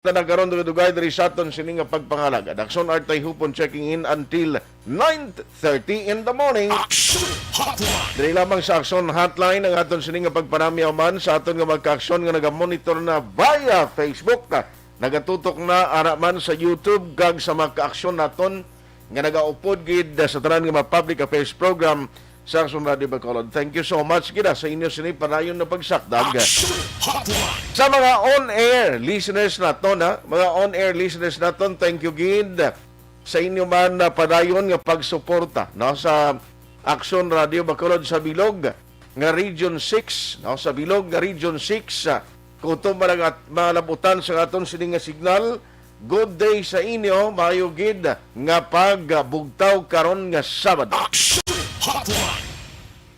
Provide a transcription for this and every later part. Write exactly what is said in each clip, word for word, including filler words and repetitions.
na nagkaroon dugay-dugay diri sa aton sini nga pagpangalagad. Aksyon Artay Hupon checking in until nine thirty in the morning. Action Hotline. Diri lamang sa Aksyon Hotline ang aton sini nga pagpanamyaw man sa aton nga magkaaksyon nga nagamonitor na via Facebook. Nagatutok na ara man sa YouTube kag sa mga kaaksyon naton nga nagaupod gid sa tanan nga mga public affairs program sa Aksyon Radio Bacolod. Thank you so much gid, ah, sa inyo sini padayon na pagsakdag. Action Hotline. Sa mga on-air listeners naton, ha? Mga on-air listeners naton, thank you gid sa inyo man na padayon nga pagsuporta, no, sa Aksyon Radio Bacolod sa bilog nga Region six, no, sa bilog nga Region six, ah, kutob man ang at-, malabutan sa aton sini nga signal. Good day sa inyo, maayo gid nga pagbugtaw karon nga Sabado. Action Hotline.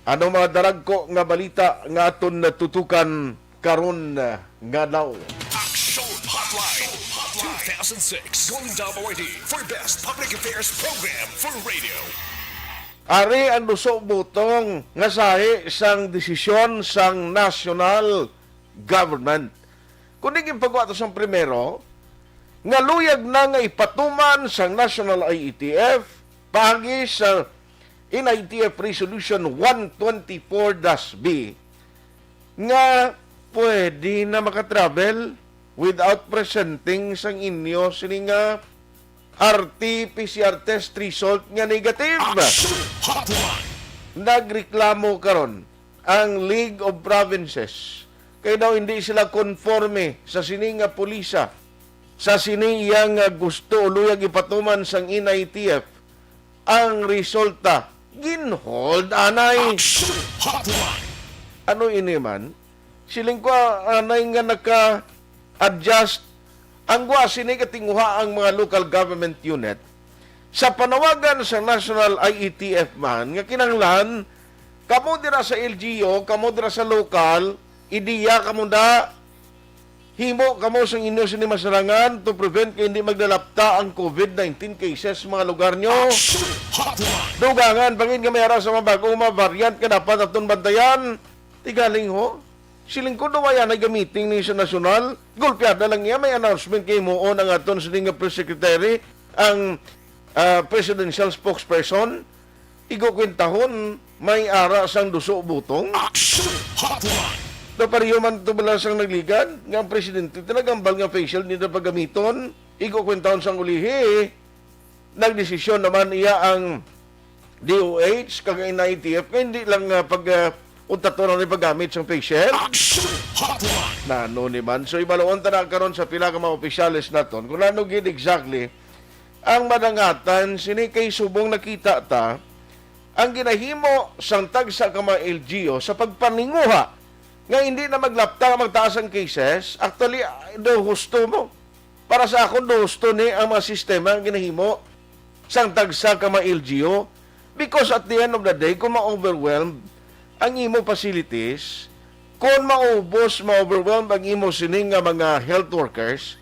Ano mga daragko nga balita nga aton natutukan karon, ah, nga adlaw? Action Hotline two thousand six Golden Dome Awardee for Best Public Affairs Program for Radio. Ari ang Duso Butong nga sahi sang desisyon sang national government. Kung di ginpagwa to sang primero, nga luyag na nga ipatuman sang National I E T F, paagi sa N I T F Resolution one twenty-four dash B, nga pwede na makatravel without presenting sang inyo sini nga R T P C R test result nga negative. Action Hotline. Nagreklamo karon ang League of Provinces kay daw hindi sila konforme sa sini nga pulisa, sa sini iya nga gusto o luyag ipatuman sang N I T F ang resulta. Ginhold anay. Action Hotline. Ano ini man? Siling ko, anay nga naka-adjust ang gwa sini katinguha ang mga local government unit sa panawagan sa National I E T F man nga kinahanglan kamo dira sa L G U, kamo dira sa local, ideya kamo da, himo kamo sang inyo sini masarangan to prevent kay hindi maglalapta ang COVID nineteen cases sa mga lugar nyo. Action Hotline. Dugangan pa gid nga may ara sa mga bag-o nga variant nga dapat aton bantayan. Tigaling ho, siling ko daw wala na gamitin ni sa nasyonal. Gulpiada lang iya, may announcement kay himuon ang aton sini nga press secretary, ang, ah, presidential spokesperson. Igo kwintahon, may ara sang Duso Butong. Action Hotline. Daw pareho man to bala sang nagligad nga ang presidente tinagambal nga face shield nila pagamiton. Igo kwintahon sang ulihi, nagdesisyon naman iya ang D O H kag N I T F nga hindi lang, ah, pag, ah, untaton ang paggamit sang face shield. Action Hotline. Nano ni man? So, ibaluon ta na karon sa pila ka mga opisyales naton kung ano gid exactly ang madangatan sini, kay subong nakita ta ang ginahimo sang tagsa ka mga L G U sa pagpaninguha nga hindi na maglapta ang magtaas ang cases. Actually, ah, do husto mo. Para sa akon, do husto ni ang mga sistema nga ginahimo sang tagsa ka mga L G U, because at the end of the day, kung ma-overwhelmed ang imo facilities, kung maubos, ma-overwhelmed ang imo sining nga mga health workers,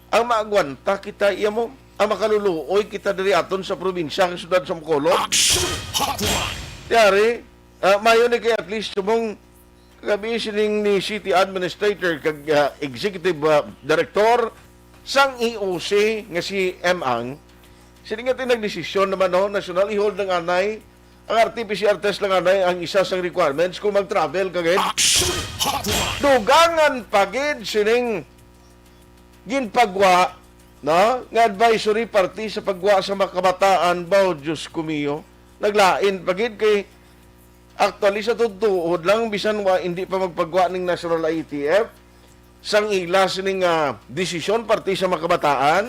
ang maagwanta kita iya mo, ang makaluluoy kita diri aton sa probinsya, sa syudad sa Bacolod. Action Hotline. Yari, ah, mayo ni kay at least subong gabi sining ni City Administrator kag, ah, Executive, ah, Director sang E O C nga si M Ang. Sini nga tinagdesisyon naman, no, national, i-hold lang anay ang R T P C R test lang anay ang isa sang requirements kung mag-travel ka gid. Action Hotline. Dugangan pa gid sining ginpagwa, no, nga advisory party sa pagwa sa mga kabataan. Baw, Diyos ko mio, naglain pa gid kay actually sa tuod-tuod lang, bisan wa, hindi pa magpagwa ning National I E T F, sang ila sining, ah, desisyon parti sa mga kabataan,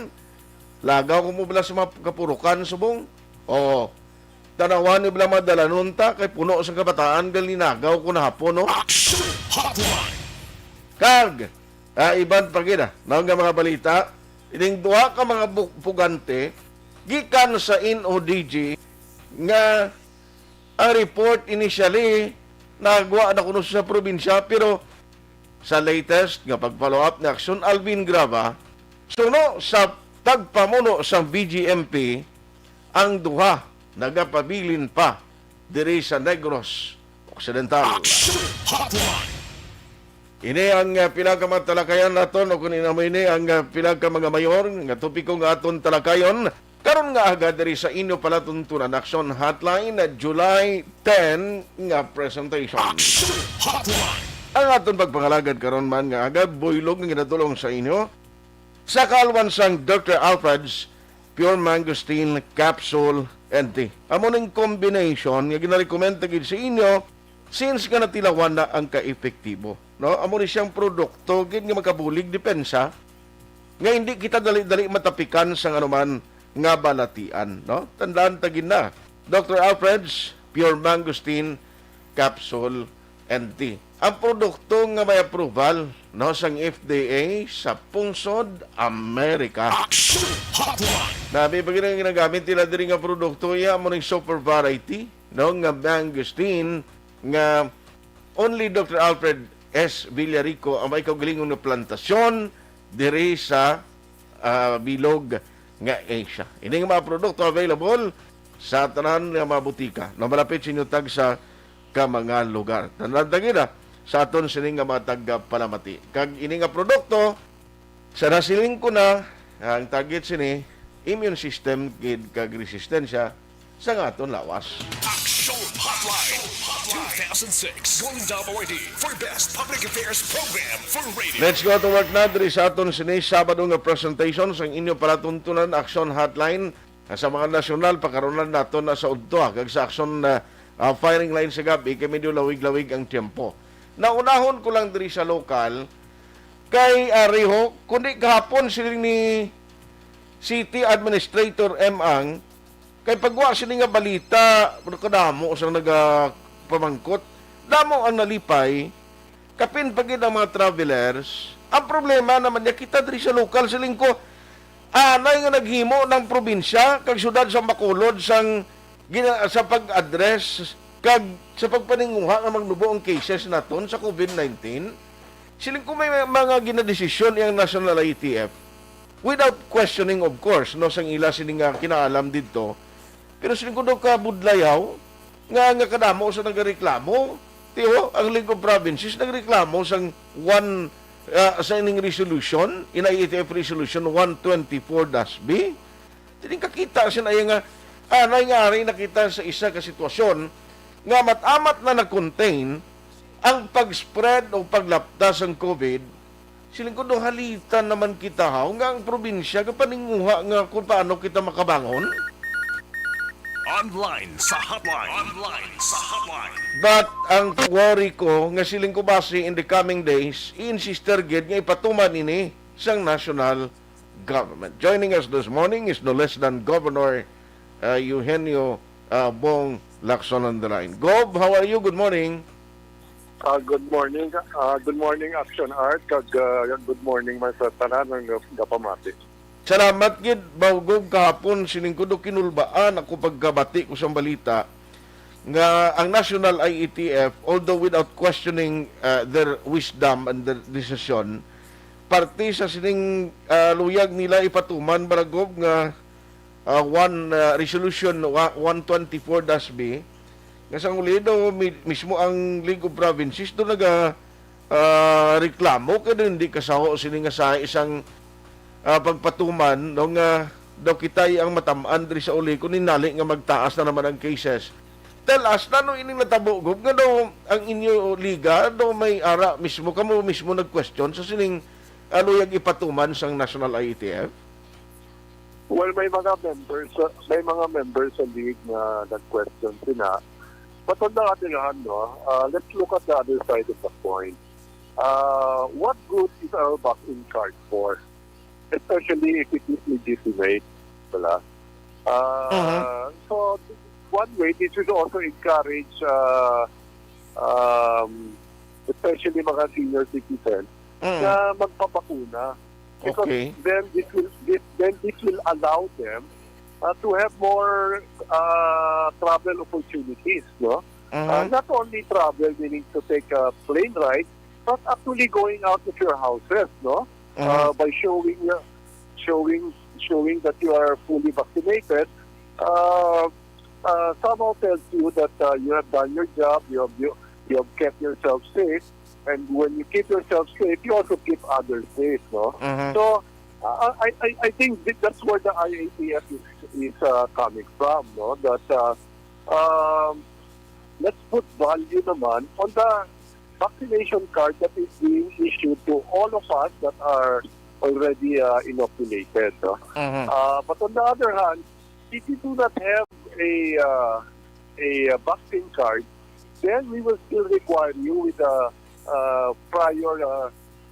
lagaw ko mo bala sa mga kapurukan subong. Oo. Tanawan ni bala mga dalanon ta kay puno sa kabataan, gal ninagaw ko na hapon, no? Action Hotline. Kag, ah, iban pa gid, ah, no, nga mga balita, ining duha ka mga bu-, pugante gikan sa N O D G nga ang report initially nagwa na kuno sa probinsya, pero sa latest nga pag-follow up ni Aksyon Alvin Grava, suno sa tagpamuno sa B G M P, ang duha nagapabilin pa diri sa Negros Occidental. Action Hotline. Ini ang, ah, pila ka mga talakayan naton, o kung amo ini ang, ah, pila ka mga mayor nga topiko nga aton talakayon karon nga aga diri sa inyo palatuntunan Aksyon Hotline, ah, July ten nga presentation. Action Hotline. Ang aton pagpangalagad karon man nga aga, buylog nga ginatulong sa inyo sa kaalwan sang Doctor Alfred's Pure Mangosteen Capsule and Tea. Amo ning combination nga ginarekomenda gid sa inyo since nga natilawan na ang kaepektibo, no? Amo ni siyang produkto gid nga makabulig depensa nga hindi kita dali-dali matapikan sang anuman nga balatian, no? Tandaan ta gid na, Doctor Alfred's Pure Mangosteen Capsule and Tea. Ang produkto nga may approval, no, sang F D A sa pungsod Amerika. Action Hotline. Nami pa gid ang ginagamit nila diri nga produkto, iya mo ning super variety, no, nga mangosteen nga only Doctor Alfred S Villarico ang may kaugalingon nga plantasyon diri sa, ah, bilog nga Asia. Ini nga mga produkto available sa tanan nga mga butika na malapit sa inyo tagsa ka mga lugar. Tandaan ta gid, ah, sa aton sini nga mga tagapalamati. Kag ini nga produkto, sa nasiling ko na, ang target sini, immune system gid kag resistensya sa nga aton lawas. Action Hotline two thousand six Golden Dove Awardee for Best Public Affairs Program for Radio. Let's go to work na diri sa aton sini Sabado nga presentation sang inyo palatuntunan Action Hotline. Sa mga nasyonal, pakaronan naton na sa udto, ah, kag sa action, ah, ah, firing line sa gabi, kay medyo lawig-lawig ang tiyempo. Naunahon ko lang diri sa lokal, kay, ah, Riho, kundi kahapon siling ni City Administrator M. Ang, kay pagwa sini nga balita, kadamo sa nagapamangkot, damo ang nalipay, kapin pa gid ang mga travelers. Ang problema naman niya, kita diri sa lokal, siling ko, anay nga naghimo ng probinsya kag syudad sa Bacolod sang gina-, sa pag-address kag sa pagpaninguha nga magnubo ang cases naton sa COVID nineteen. Siling ko may mga ginadesisyon iyang National I A T F without questioning, of course, no, sang ila sini nga kinaalam didto. Pero siling ko daw kabudlayaw nga, nga kadamo sa nagareklamo. Tiyo, ang League of Provinces nagreklamo sang one, ah, sa ining resolution, in I A T F Resolution one twenty-four dash B. Tining kakita sa naya nga, ah, nangyari na kita sa isa ka sitwasyon nga amat-amat na nag-contain ang pag-spread o paglapta sang COVID. Siling ko, do halitan naman kita, haw, nga ang probinsya kapaninguha nga kung paano kita makabangon. Online sa hotline. Online sa hotline. But ang worry ko, nga siling ko basi in the coming days, i-insister gid nga ipatuman ini sang national government. Joining us this morning is no less than Governor, uh, Eugenio, uh, Bong Lacson on the line. Gov, how are you? Good morning. Ah, good morning. Ah, good morning, Action Art, kag, ah, good morning man sa tanan nga gapamati. Salamat gid, Bao Gov, kahapon sining ko do kinulbaan ako pagkabati ko sang balita nga ang National I A T F, although without questioning, ah, their wisdom and their decision, parte sa sining, ah, luyag nila ipatuman, Baragov, nga, ah, one, ah, resolution wa-, one twenty-four dash B, nga sang uli daw mi-, mismo ang League of Provinces do naga, ah, reklamo kay daw hindi kasaho sini nga sa isang, ah, pagpatuman, no, nga daw kitay ang matamaan diri sa uli kung ninali nga magtaas na naman ang cases. Tell us, nano ining natabo, Gov, nga daw ang inyo liga daw may ara mismo, kamo mismo nag-question sa sining, ah, luyag ipatuman sang National I A T F? Well, may mga members, uh, may mga members sa league nga nag-question sina. But on the other hand, no, uh, let's look at the other side of the coin. Uh, what good is our vaccine card for? Especially if it is legitimate, wala? Uh, Mhm. So, one way, this will also encourage, uh, um, especially mga senior citizens, Mm. na magpabakuna. Because Okay. then this will, this, then this will allow them, uh, to have more, uh, travel opportunities, no? Uh, Mhm. Not only travel, meaning to take a plane ride, but actually going out of your houses, no? Mhm. Uh, by showing, uh, showing, showing that you are fully vaccinated, uh, uh, somehow tells you that, uh, you have done your job, you have, you, you have kept yourself safe, And when you keep yourself safe, you also keep others safe, no? Mhm. So, uh, I, I, I think that that's where the I A T F is, is uh, coming from, no? That uh, um, let's put value naman on the vaccination card that is being issued to all of us that are already uh, inoculated, no? Mhm. Uh, but on the other hand, if you do not have a uh, a uh, vaccine card, then we will still require you with a uh, prior uh,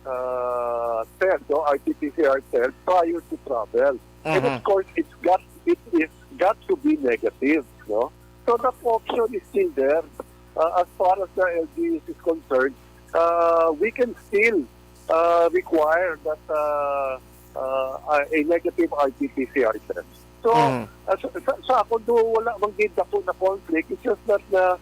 uh, test, no, R T P C R test prior to travel. And of Mhm. course, it's got it is got to be negative, no? So that option is still there. Uh, as far as the L G U is concerned, uh, we can still uh, require that uh, uh, a negative R T P C R test. So, Mm. uh, sa, sa, sa ako, do wala mang gid ako na conflict. It's just that na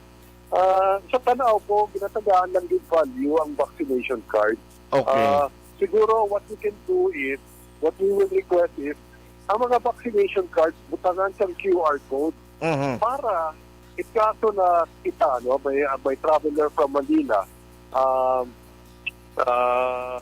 uh, sa tanaw ko, ginatagaan lang gid value ang vaccination card. Okay. Uh, siguro what we can do is, what we will request is, ang mga vaccination cards, butangan sang Q R code Mhm. para in kaso na kita, no, may, may traveler from Manila, um, ah,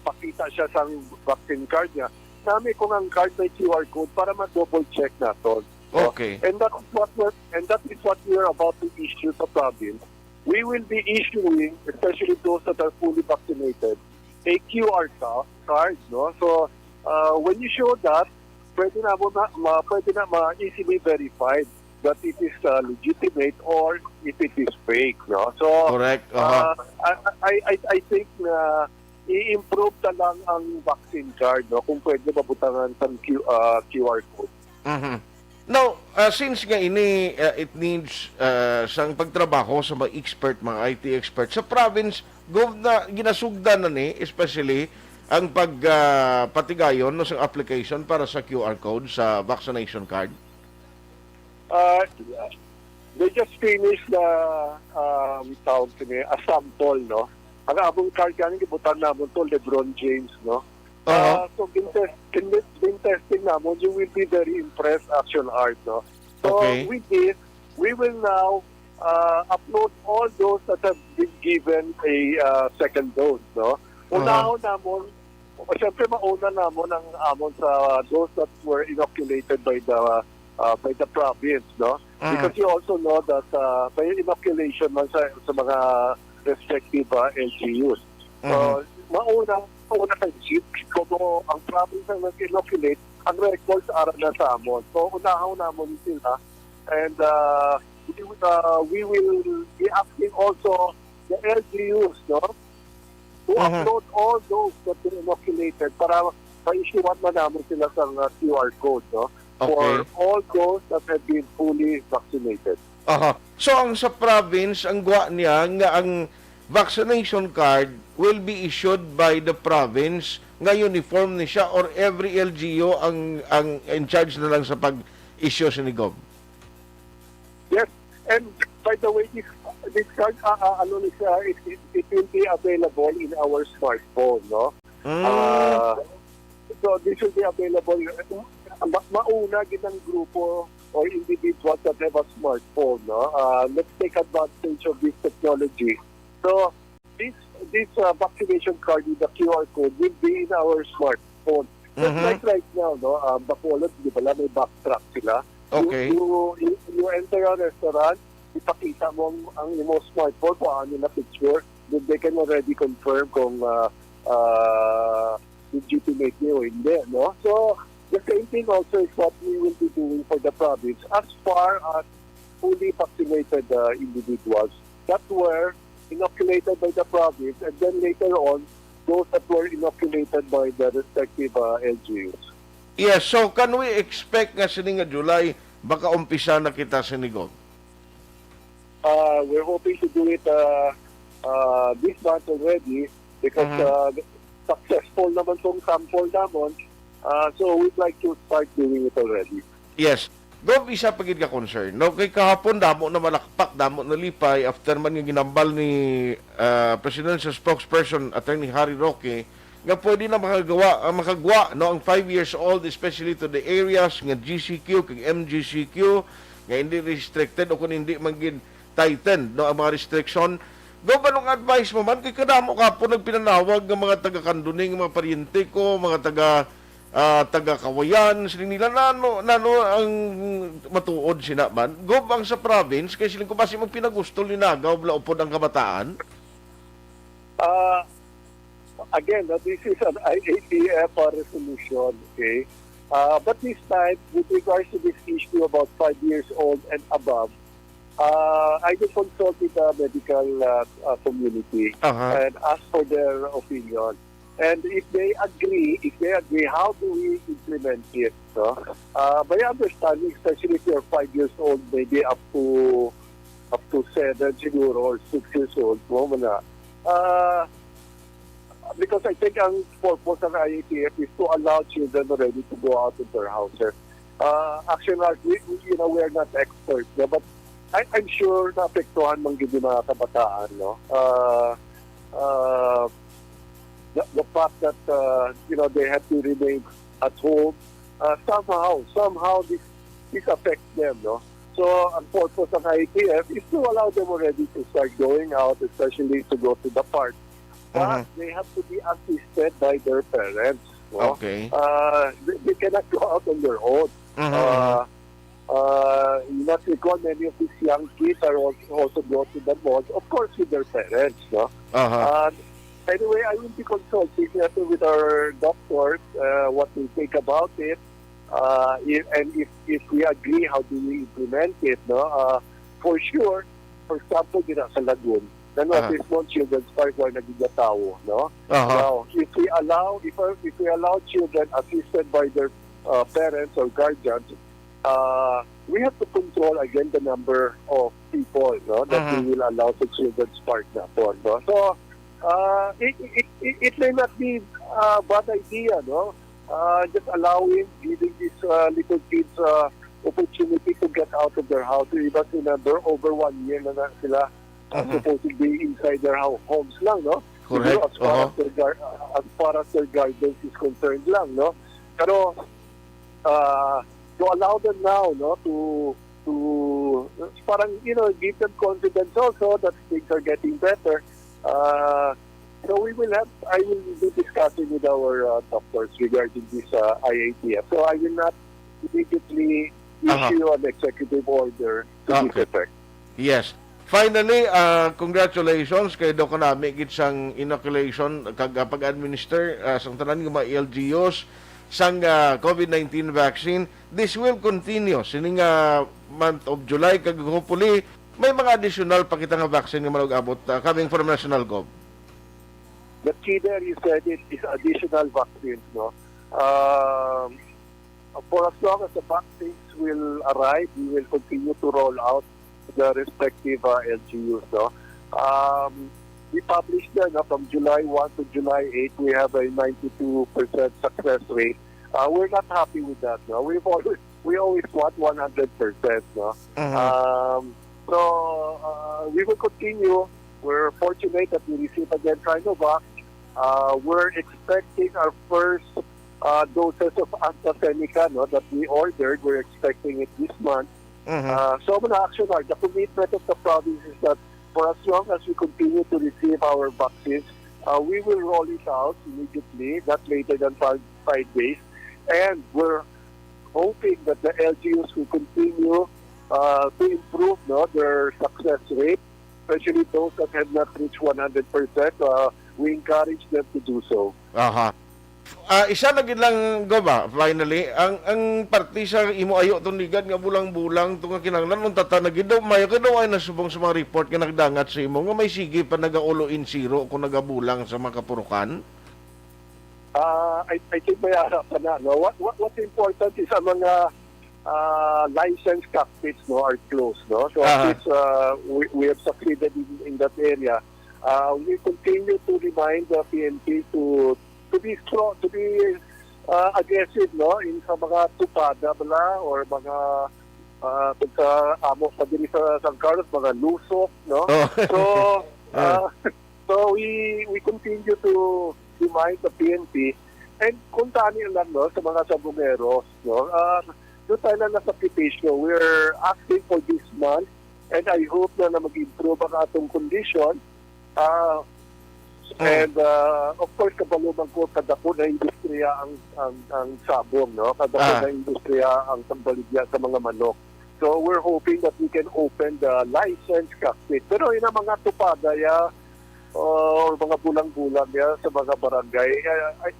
pakita siya sang vaccine card niya. Nami kung ang card may Q R code para ma-double check naton. No? Okay. And that is what we're, and that is what we are about to issue sa province. We will be issuing, especially those that are fully vaccinated, a Q R ca- card, no? So, uh, when you show that, pwede na mo na, ma, pwede na ma easily verified that it is uh, legitimate or if it is fake, no? So, Correct. Aha. uh, I, I, I, I think na i-improve na lang ang vaccine card, no? Kung pwede mabutangan sa Q, uh, Q R code. Mhm. Now, uh, since nga ini uh, it needs uh, sang pagtrabaho sa mga expert, mga I T expert sa province, gov na ginasugdan na ni, especially ang pag uh, patigayon no sa application para sa Q R code sa vaccination card. Uh, they just finished the um, tawag sini, a sample, no? Ang among card gani gibutan namon to LeBron James, no? Uh-huh. Uh, so, been, test, been, been testing namon, you will be very impressed, Action Art, no? So, okay. With this, we will now uh, upload all those that have been given a uh, second dose, no? Unahon uh-huh. Namon, siyempre, mauna namon ang amon sa those that were inoculated by the uh, by the province, no? Mm. Because you also know that uh, may inoculation man sa, sa mga respective uh, L G Us. So, mm-hmm. Mauna, mauna sa isip, kung ang province ang nag-inoculate, ang records ara na sa amon. So, unahon namon sila. And uh, we, uh, we will be asking also the L G Us, no? To Mhm. Upload all those that were inoculated para ma-issuean man namon sila sa uh, Q R code, no? For okay. All those that have been fully vaccinated. Aha. So ang sa province, ang gwa niya nga ang vaccination card will be issued by the province nga uniform ni siya or every L G U ang ang in charge na lang sa pag-issue sini, Gov? Yes, and by the way, this this card, uh, uh, ano ni siya, it, it, it will be available in our smartphone, no? Mm. Uh, so this will be available. Ma- mauna gid ang grupo or individuals that have a smartphone, no? Uh, let's take advantage of this technology. So this this uh, vaccination card with the Q R code will be in our smartphone. Just mm-hmm. Like right now, no, um, Bacolod, di ba, may backtrack sila. Okay. You, you, you enter a restaurant, ipakita mo ang, ang imo smartphone kung ano na picture, then they can already confirm kung uh, uh, legitimate niyo o hindi, no? So, the same thing also is what we will be doing for the province as far as fully vaccinated uh, individuals that were inoculated by the province and then later on, those that were inoculated by the respective uh, L G Us. Yes, so can we expect nga sini nga July, makaumpisa na kita sini, Gov? Uh, we're hoping to do it uh, uh, this month already because Mhm. uh, successful naman tong sample namon. Uh, so we'd like to start doing it already. Yes. Gov, isa pa gid ka concern. No, kay kahapon damo na malakpak, damo na lipay after man nga ginambal ni ah, Presidential Spokesperson Attorney Harry Roque nga pwede na makagawa, ah, makagwa, no, ang five years old, especially to the areas nga G C Q kag M G C Q nga hindi restricted o kung hindi man gid tightened, no, ang mga restriction. Gov, anong advice mo man? Kay kadamo ka po nagpinanawag nga mga taga Candoni, nga mga paryente ko, mga taga, ah, taga Kawayan, siling nila, nano, nano ang matuod sina man? Gov, ang sa province, kay siling ko, basi magpinagusto linagaw, bala upod ang kabataan? Uh, again, uh, this is an I A T F uh, resolution, okay? Uh, but this time, with regards to this issue about five years old and above, uh, I will consult with the medical uh, uh, community Aha. and ask for their opinion. And if they agree, if they agree, how do we implement it? No? Uh, my understanding, especially if you're five years old, maybe up to up to seven siguro or six years old, mo man na. Uh, because I think ang purpose ng I A T F is to allow children already to go out of their houses. Uh, actually, we, we- you know, we are not experts, no? But I, I'm sure naapektuhan man gid yung mga kabataan, no? Uh, uh, the, the fact that uh, you know they have to remain at home uh, somehow somehow this this affects them, no? So ang purpose ng I A T F is to allow them already to start going out, especially to go to the park. But Mhm. they have to be assisted by their parents, no? Okay. Uh, they, they cannot go out on their own. Mhm, Uh, uh, you must recall many of these young kids are also, also brought to the mall, of course, with their parents, no? Aha. Um, anyway, I will be consulting uh, with our doctors uh, what they think about it. Uh, if, and if, if we agree, how do we implement it? No? Uh, for sure, for example, dito sa Lagun, na Aha. notice mo, Children's Park, wala nagigatawo, no? Aha. Now, if we allow, if, if we allow children assisted by their uh, parents or guardians, uh, we have to control again the number of people, no, that Mhm. we will allow sa Children's Park na po, no? So, uh, it, it, it, it may not be a bad idea, no? Uh, just allowing, giving these uh, little kids uh, opportunity to get out of their house. Even remember, over one year na nga sila uh, Mhm. supposedly inside their ho- homes lang, no? Correct. Siguro as far Oho. as their gar- uh, as far as their guidance is concerned lang, no? Pero uh, to allow them now, no, to to parang, you know, give them confidence also that things are getting better. Uh, so we will have, I will be discussing with our uh, doctors regarding this uh, I A T F. So I will not immediately Aha. issue an executive order to this Okay. effect. Yes. Finally, ah, congratulations kay daw kanami gid sang inoculation kag ah, pag-administer ah, sang tanan nga mga L G Us sang ah, COVID nineteen vaccine. This will continue sining ah, month of July kag hopefully may mga additional pa kita nga vaccine nga manug-abot ah, coming from National Gov. The key there, you said it, is additional vaccines, no? Um, for as long as the vaccines will arrive, we will continue to roll out the respective uh, L G Us, no? Um, we published there, no, from July one to July eight, we have a ninety-two percent success rate. Uh, we're not happy with that, no? We've always, we always want one hundred percent, no? Mhm. Um, so, uh, we will continue. We're fortunate that we received again Sinovac. Uh, we're expecting our first uh, doses of AstraZeneca, no, that we ordered. We're expecting it this month. Mhm. Uh, so, mga action are, the commitment of the province is that for as long as we continue to receive our vaccines, uh, we will roll it out immediately, not later than five, five days. And we're hoping that the L G Us will continue uh, to improve, no, their success rate, especially those that have not reached one hundred percent. Uh, we encourage them to do so. Aha. Ah, isa na gid lang, Gov, ah, finally, ang ang parte sa imo ayo tunigan nga bulang-bulang to nga kinahanglan, unta ta na gid daw, mayo kay daw ay nasubong sa mga report nga nagdangat sa imo nga may sige pa nagaulo in zero kung nagabulang sa mga kapurukan. Uh, I, I think may ara pa na, no? What, what, what's important is ang mga uh, licensed cockpits, no, are closed, no? So Aha. at least uh, we, we have succeeded in, in that area. Uh, we continue to remind the P N P to to be strong, to be uh, aggressive, no, in sa mga tupada bala or mga uh, kung sa amo pa diri sa San Carlos, mga lusok, no? Oh. So, Ah. uh, so we we continue to remind the P N P and kung tani lang, no, sa mga sabongeros, no, uh, doon tayo na nasa petition. We're asking for this month and I hope na, na mag-improve ang atong condition Ah, Mm. and, ah, of course, kabalo man ko, kadako na industriya ang, ang, ang sabong, no? Kadako Ah. na industriya ang pagbaligya sa mga manok. So, we're hoping that we can open the licensed cockpit. Pero yun ang mga tupada, ya, uh, or mga bulang-bulang, ya, sa mga barangay. Uh, I,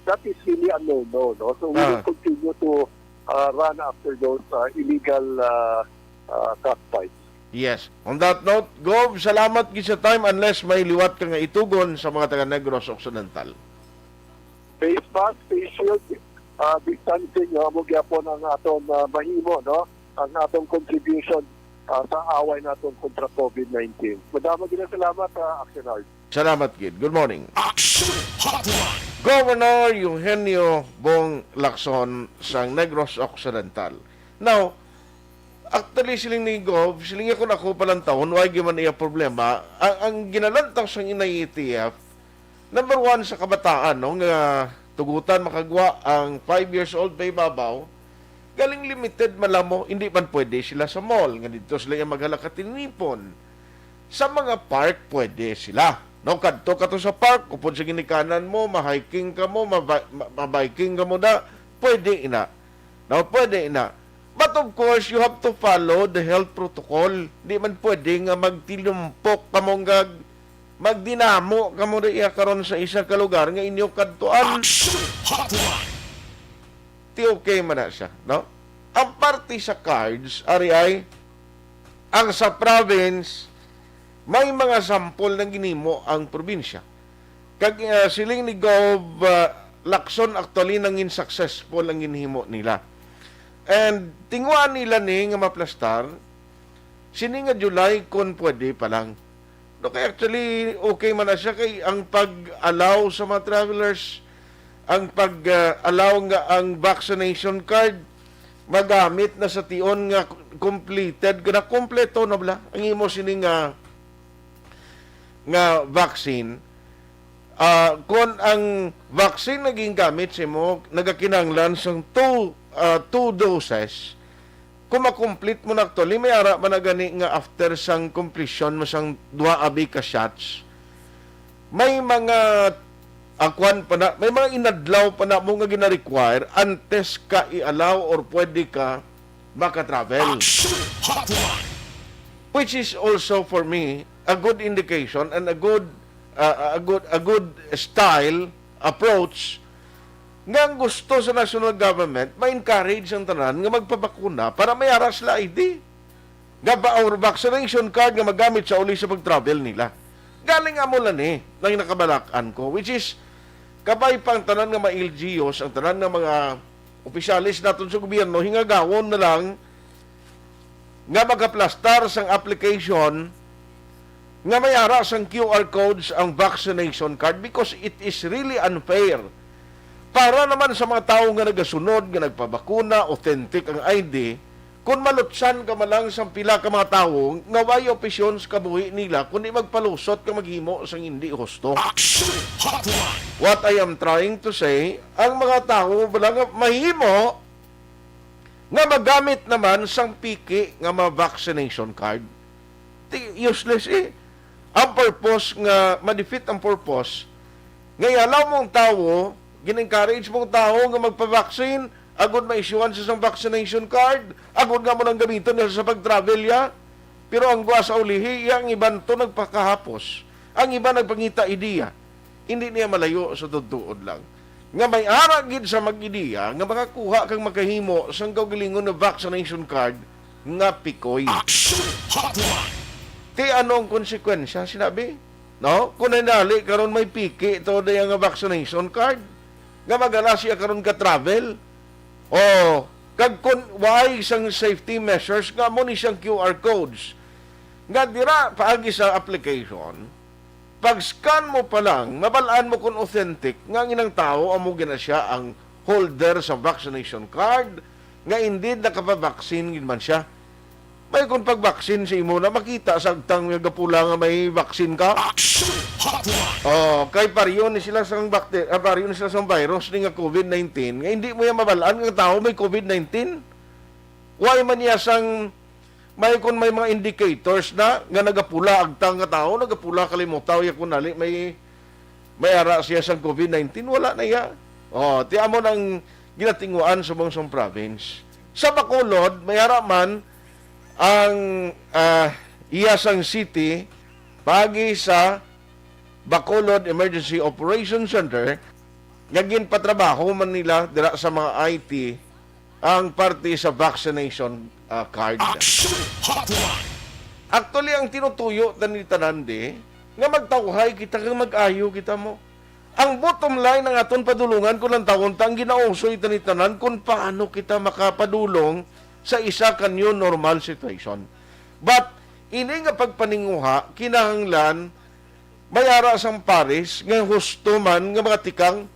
that is really a no-no, no? So, we will Ah. continue to, uh, run after those, uh, illegal, uh, uh, cockfights. Yes. On that note, Gov, salamat gid sa time, unless may liwat ka nga itugon sa mga taga Negros Occidental. Face mask, face shield, ah, distancing, no? Amo gyapon ang aton, ah, mahimo, no? Ang atong contribution, ah, sa away naton kontra COVID nineteen. Madamo gid ang salamat, ah, Action Hard. Salamat gid. Good morning. Action Hotline. Governor Eugenio Bong Lacson sang Negros Occidental. Now, actually, siling ni Gov, siling niya, kung ako palantawon, wala gyud man iya problema. Ang, ang ginalantaw sang N I A T F, number one, sa kabataan, no, nga tugutan makagwa ang five years old pa ibabaw, galing limited man lang mo, hindi man pwede sila sa mall, nga dito sila yung maghalakatinipon. Sa mga park, pwede sila. No, kadto ka to sa park, upod sa ginikanan mo, ma-hiking ka mo, ma-, ma-, ma-biking ka mo da, pwede ina. No, pwede ina. But of course, you have to follow the health protocol. Di man pwede nga magtilumpok ka mo nga magdinamo ka mo diya karon sa isa ka lugar nga inyo kadtuan. Action Hotline. Ti okay man na siya, no? Ang parte sa cards, ari ay, ang sa province, may mga sample na ginimo ang probinsya. Kag, ah, siling ni Gov, ah, Lacson, actually, nangin successful ang ginhimo nila. And tinguan nila ni nga maplastar, sini nga July, kon pwede pa lang. No, kay actually, okay man na siya kay ang pag-allow sa mga travelers, ang pag-allow nga ang vaccination card magamit na sa tion nga completed, na kompleto na bala ang imo sini nga, nga vaccine. Ah, kon ang vaccine naging gamit sa imo nagakinahanglan sang two, ah, two doses, kung makomplet mo na actually, may ara man na gani nga after sang completion mo sang duha abi ka shots, may mga, ah, kwan pa na, may mga inadlaw pa na mo nga gina-require antes ka i-allow or pwede ka maka-travel. Action Hotline. Which is also for me a good indication and a good, ah, a good, a good style, approach nga ang gusto sa national government, ma-encourage ang tanan nga magpabakuna para may ara sila I D nga ba, or vaccination card nga magamit sa uli sa pag-travel nila. Galing amo lang ni nang nakabalak-an ko, which is kabay pa ang tanan nga ma-L G Us, ang tanan nga mga opisyales naton sa gobyerno, hingagawon na lang nga magaplastar sang application nga may ara sang Q R codes ang vaccination card, because it is really unfair. Para naman sa mga tawo nga nagasunod, nga nagpabakuna, authentic ang I D, kung malutsan ka man lang sang pila ka mga tawo nga way opisyon sa kabuhi nila, kundi magpalusot ka maghimo sang hindi husto. Action Hotline. What I am trying to say, ang mga tawo wala nga mahimo nga magamit naman sang piki nga mga vaccination card. Ti-, useless eh. Ang purpose nga, ma-defeat ang purpose, nga i-allow mo ang tawo, gin-encourage mo ang tawo nga magpa-vaccine, agud ma-issuean sa isang vaccination card, agud nga mo nang gamiton niya sa pag-travel ya. Pero ang gwa sa ulihi, iya ang iban to nagpakahapos. Ang iban nagpangita ideya. Hindi niya malayo sa tuod-tuod lang nga may ara gid sa mag-ideya nga makakuha kag makahimo sang kaugalingon nga vaccination card nga pikoy. Action Hotline. Ti ano ang konsekwensya, sinabi? No? Kung nandali karon may piki to diya nga vaccination card, nga magala siya karon ka travel. O, kag kung why sang safety measures nga mo ni siyang Q R codes. Nga dira paagi sa application, pag-scan mo pa lang, mabal-an mo kung authentic nga ang inang tawo amo gina siya ang holder sa vaccination card, nga indeed nakapabaksin gid man siya. May kung pagbaksin sa imo na makita sa agtang nga gapula nga may vaccine ka. Action Hotline. Oh, kay pariyo ni sila sang bakte-, ah, pariyo ni sila sang virus ni nga COVID nineteen, nga hindi mo yan mabal-an nga tawo may COVID nineteen. Why man niya sang May, kung may mga indicators na nga nagapula agtang nga tao, nagapula kalimutaw ya, kung nali may, may ara siya sang covid nineteen, wala na ya. Oh, ti amo nang ginatinguan sa mga sang province. Sa Bacolod, may ara man ang, ah, iya sang city pagi sa Bacolod Emergency Operation Center nga ginpatrabaho man nila dira sa mga I T ang parte sa vaccination, ah, card. Action Hotline. Actually, ang tinutuyo ta ni tanan di nga magtawhay kita kag mag-ayo kita mo. Ang bottom line ang aton padulungan kung lantawon ta ang ginausoy ta ni tanan kung paano kita makapadulong sa isa ka new normal situation. But ini nga pagpaninguha kinahanglan may ara sang pares nga husto man nga mga tikang,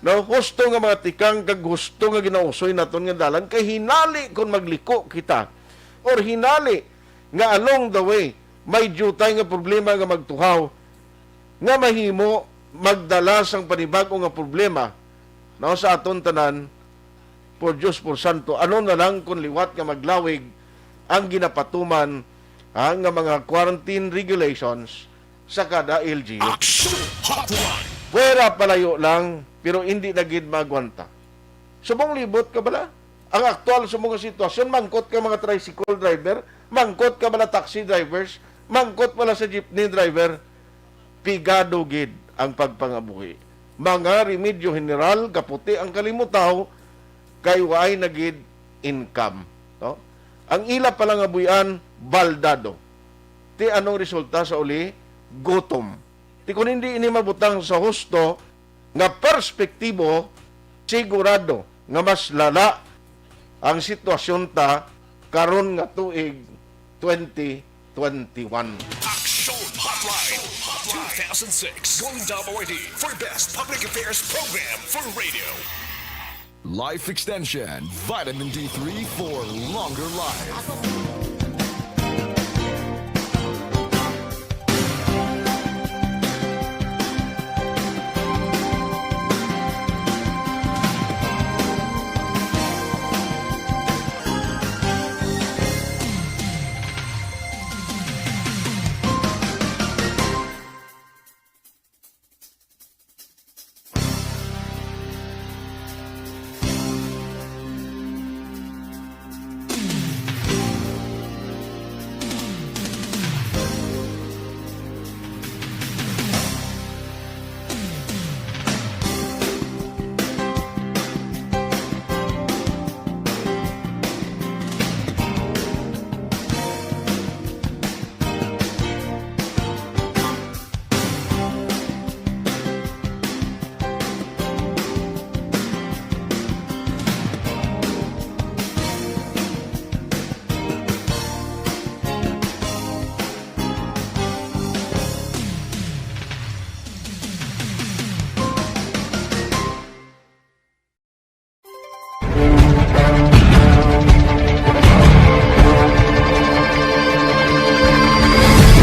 no? Husto nga mga tikang kag husto nga ginausoy naton nga dalan, kay hinali kon magliko kita or hinali nga along the way may diutay nga problema nga magtuhaw nga mahimo magdala sang panibag-o nga problema, no, sa aton tanan. Por Dios, por santo, ano na lang kung liwat nga maglawig ang ginapatuman, ha, nga mga quarantine regulations sa kada L G U? Action Hotline. Pwera palayo lang, pero hindi na gid maagwanta. Subong libot ka bala? Ang aktual sa mga sitwasyon, mangkot ka mga tricycle driver, mangkot ka bala taxi drivers, mangkot bala sa jeepney driver, pigado gid ang pagpangabuhi. Mga remedyo general, kaputi ang kalimutaw, kay waay na gid income, no? Ang ila pala nga buy-an, baldado. Ti anong resulta sa uli? Gutom. Ti kun hindi ini mabutang sa husto nga perspektibo, sigurado nga mas lala ang sitwasyon ta karon nga tuig twenty twenty-one. Action Hotline two thousand six Golden Dome Awardee for Best Public Affairs Program for Radio. Life Extension, Vitamin D three for longer life.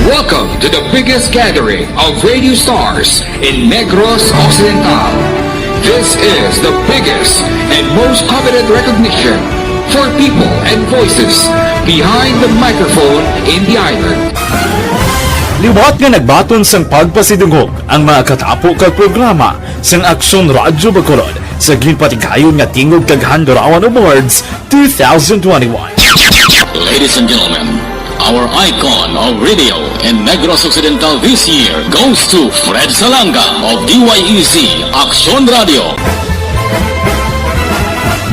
Welcome to the biggest gathering of radio stars in Negros Occidental. This is the biggest and most coveted recognition for people and voices behind the microphone in the island. Liwat nga nagbaton sang pagpasidungog ang mga katapo kag programa sang Aksyon Radyo Bacolod sa ginpatigayon nga Tingog kag Handurawan Awards two thousand twenty-one. Ladies and gentlemen, our icon of radio in Negros Occidental this year goes to Fred Salanga of D Y E Z Aksyon Radio.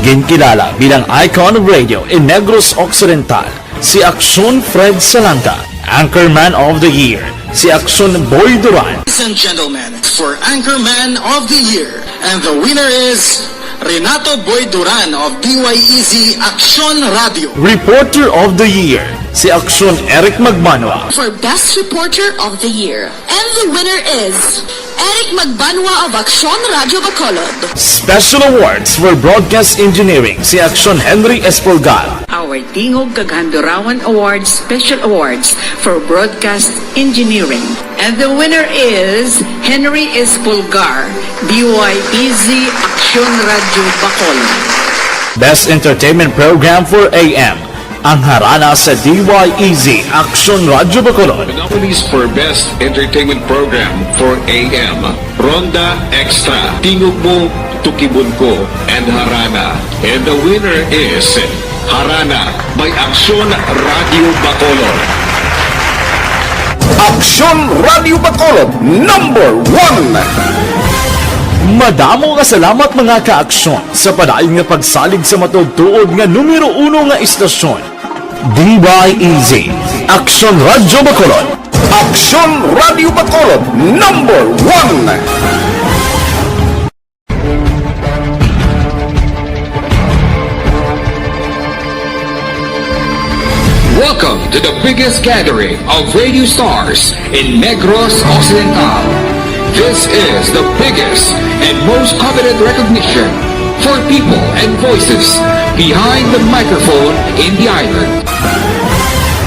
Ginkilala bilang icon of radio in Negros Occidental si Aksyon Fred Salanga, Anchorman of the Year si Aksyon Boy Duran. Ladies and gentlemen, for Anchorman of the Year, and the winner is Renato Boy Duran of D Y E Z Aksyon Radio. Reporter of the Year si Aksyon Eric Magbanwa. For Best Reporter of the Year, and the winner is Eric Magbanwa of Aksyon Radio Bacolod. Special Awards for Broadcast Engineering si Aksyon Henry Espolgar. Our Tingog kag Handurawan Awards Special Awards for Broadcast Engineering. And the winner is Henry Espolgar, D Y E Z Aksyon Radio Bacolod. Best Entertainment Program for A M Ang harana sa D Y E Z Action Radyo Bacolod. The nominees for Best Entertainment Program for A M, Ronda Extra, Tingog Mo, Tukibon Ko, and Harana. And the winner is Harana by Aksyon Radyo Bacolod. Aksyon Radyo Bacolod, number one. Madamo nga salamat, mga ka-aksyon, sa padayon nga pagsalig sa matuod-tuod nga numero uno nga istasyon. D Y E Z, Aksyon Radyo Bacolod. Aksyon Radyo Bacolod, number one. Welcome to the biggest gathering of radio stars in Negros Occidental. This is the biggest and most coveted recognition for people and voices behind the microphone in the island.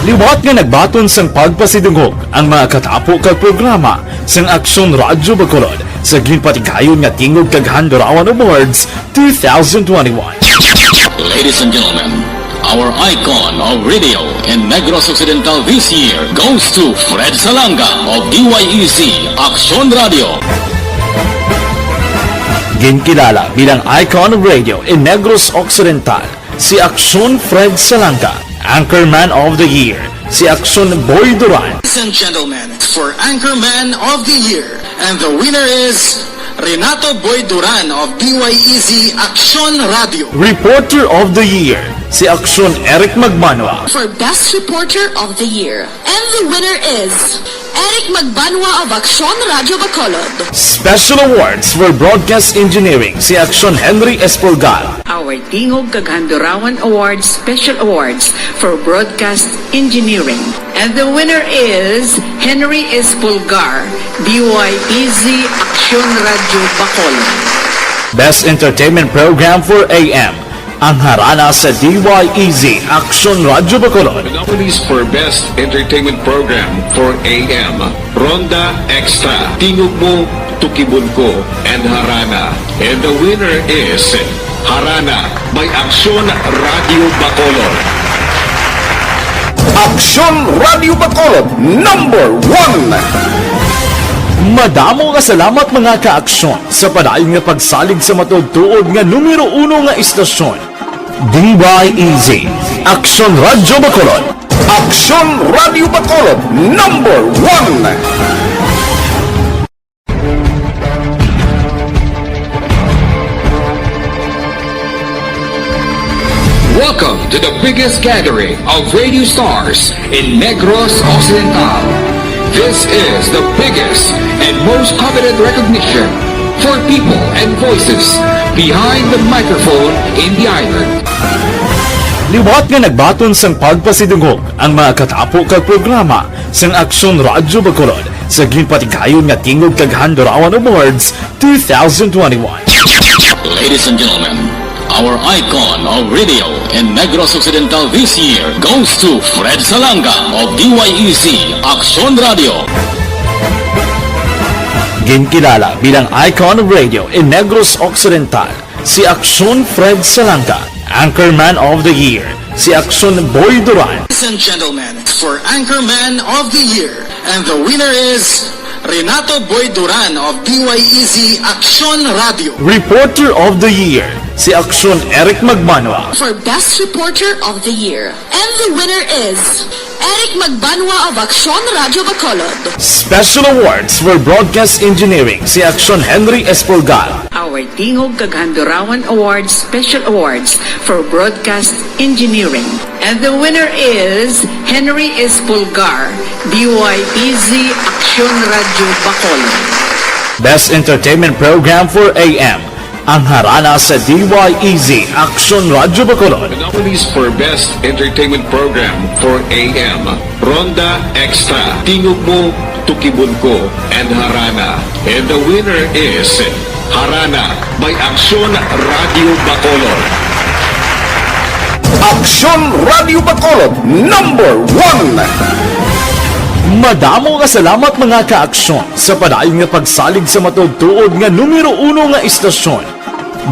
Liwat nga nagbaton sang pagpasidungog ang mga katapo kag programa sang Aksyon Radyo Bacolod sa ginpatigayon nga Tingog kag Handurawan Awards two thousand twenty-one. Ladies and gentlemen, our icon of radio in Negros Occidental this year goes to Fred Salanga of D Y E Z Aksyon Radio. Ginkilala bilang icon of radio in Negros Occidental si Aksyon Fred Salanga, Anchorman of the Year si Aksyon Boy Duran. Ladies and gentlemen, for Anchorman of the Year, and the winner is Renato Boy Duran of D Y E Z Aksyon Radio. Reporter of the Year si Aksyon Eric Magbanwa. For Best Reporter of the Year, and the winner is Eric Magbanwa of Aksyon Radio Bacolod. Special Awards for Broadcast Engineering si Aksyon Henry Espolgar. Our Tingog kag Handurawan Awards Special Awards for Broadcast Engineering. And the winner is Henry Espolgar, D Y E Z Aksyon Radio Bacolod. Best Entertainment Program for A M, ang harana sa D Y E Z Aksyon Radio Bacolod. The nominees for Best Entertainment Program for A M, Ronda Extra, Tingog Mo, Tukibon Ko, and Harana. And the winner is Harana by Aksyon Radio Bacolod. Aksyon Radio Bacolod, number one. Madamo nga salamat, mga ka-aksyon, sa padayon nga pagsalig sa matuod-tuod nga numero uno nga istasyon. D Y E Z, Aksyon Radio Bacolod. Aksyon Radio Bacolod, number one. Welcome to the biggest gathering of radio stars in Negros Occidental. This is the biggest and most coveted recognition for people and voices behind the microphone in the island. Liwat nga nagbaton sang pagpasidungog ang mga katapo kag programa sang Aksyon Radyo Bacolod sa ginpatigayon nga Tingog kag Handurawan Awards two thousand twenty-one. Ladies and gentlemen, our icon of radio in Negros Occidental this year goes to Fred Salanga of D Y E Z Aksyon Radio. Ginkilala bilang icon of radio in Negros Occidental si Aksyon Fred Salanga, Anchorman of the Year si Aksyon Boy Duran. Ladies and gentlemen, for Anchorman of the Year, and the winner is Renato Boy Duran of D Y E Z Aksyon Radio. Reporter of the Year si Aksyon Eric Magbanwa. For Best Reporter of the Year, and the winner is Eric Magbanwa of Aksyon Radio Bacolod. Special Awards for Broadcast Engineering si Aksyon Henry Espolgar. Our Tingog kag Handurawan Awards Special Awards for Broadcast Engineering. And the winner is Henry Espolgar, D Y E Z Aksyon Radio Bacolod. Best Entertainment Program for A M, ang harana sa D Y E Z Aksyon Radio Bacolod. The nominees for Best Entertainment Program for A M, Ronda Extra, Tingog Mo, Tukibon Ko, and Harana. And the winner is Harana by Aksyon Radio Bacolod. Aksyon Radio Bacolod, number one. Madamo nga salamat, mga ka-aksyon, sa padayon nga pagsalig sa matuod-tuod nga numero uno nga istasyon.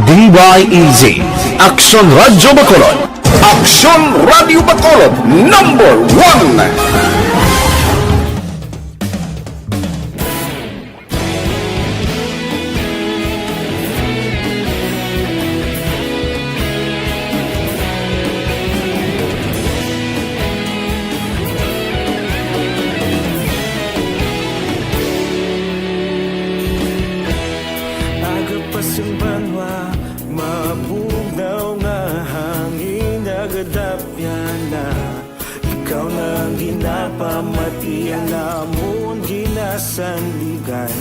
D Y E Z, Aksyon Radio Bacolod. Aksyon Radio Bacolod, number one. Aga pa sang banwa, mabugnaw nga hangin nagadapyan na. Ikaw na ang ginapamati, ang amon ginasandigan.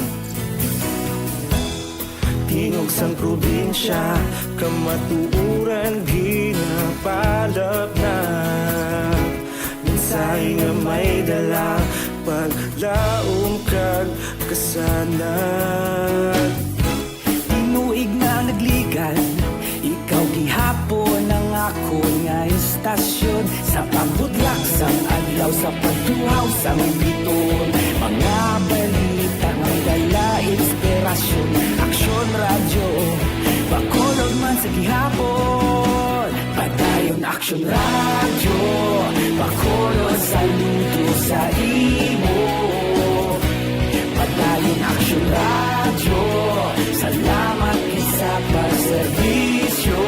Tingog sang probinsya, kamatuoran ginapalapnag. Mensahe nga may dala, paglaom kag kasanag. Tinuig nga nagligan, ikaw gihapon ang akon nga istasyon. Sa pagbutlak sang adlaw, sa pagtuhaw sang biton, mga balita nga may dala inspirasyon. Aksyon Radyo, Bacolod man sa gihapon. Padayon Aksyon Radyo, Bacolod, saludo sa imo. Padayon Aksyon Radyo, salamat gid sa pagserbisyo.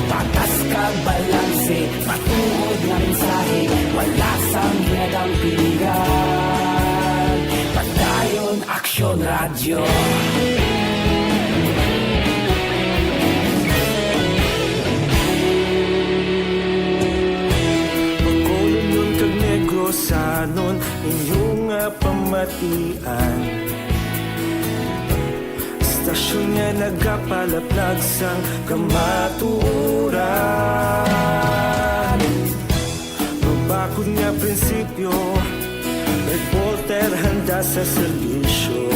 Patas kag balanse, matuod nga mensahe, wala sang ginadampigan. Padayon Aksyon Radyo. Bacolodnon kag Negrosanon, inyo nga pamatian. Istasyon nga nagapalaplag sang kamatuoran. Mabakod nga prinsipyo, reporter handa sa serbisyo.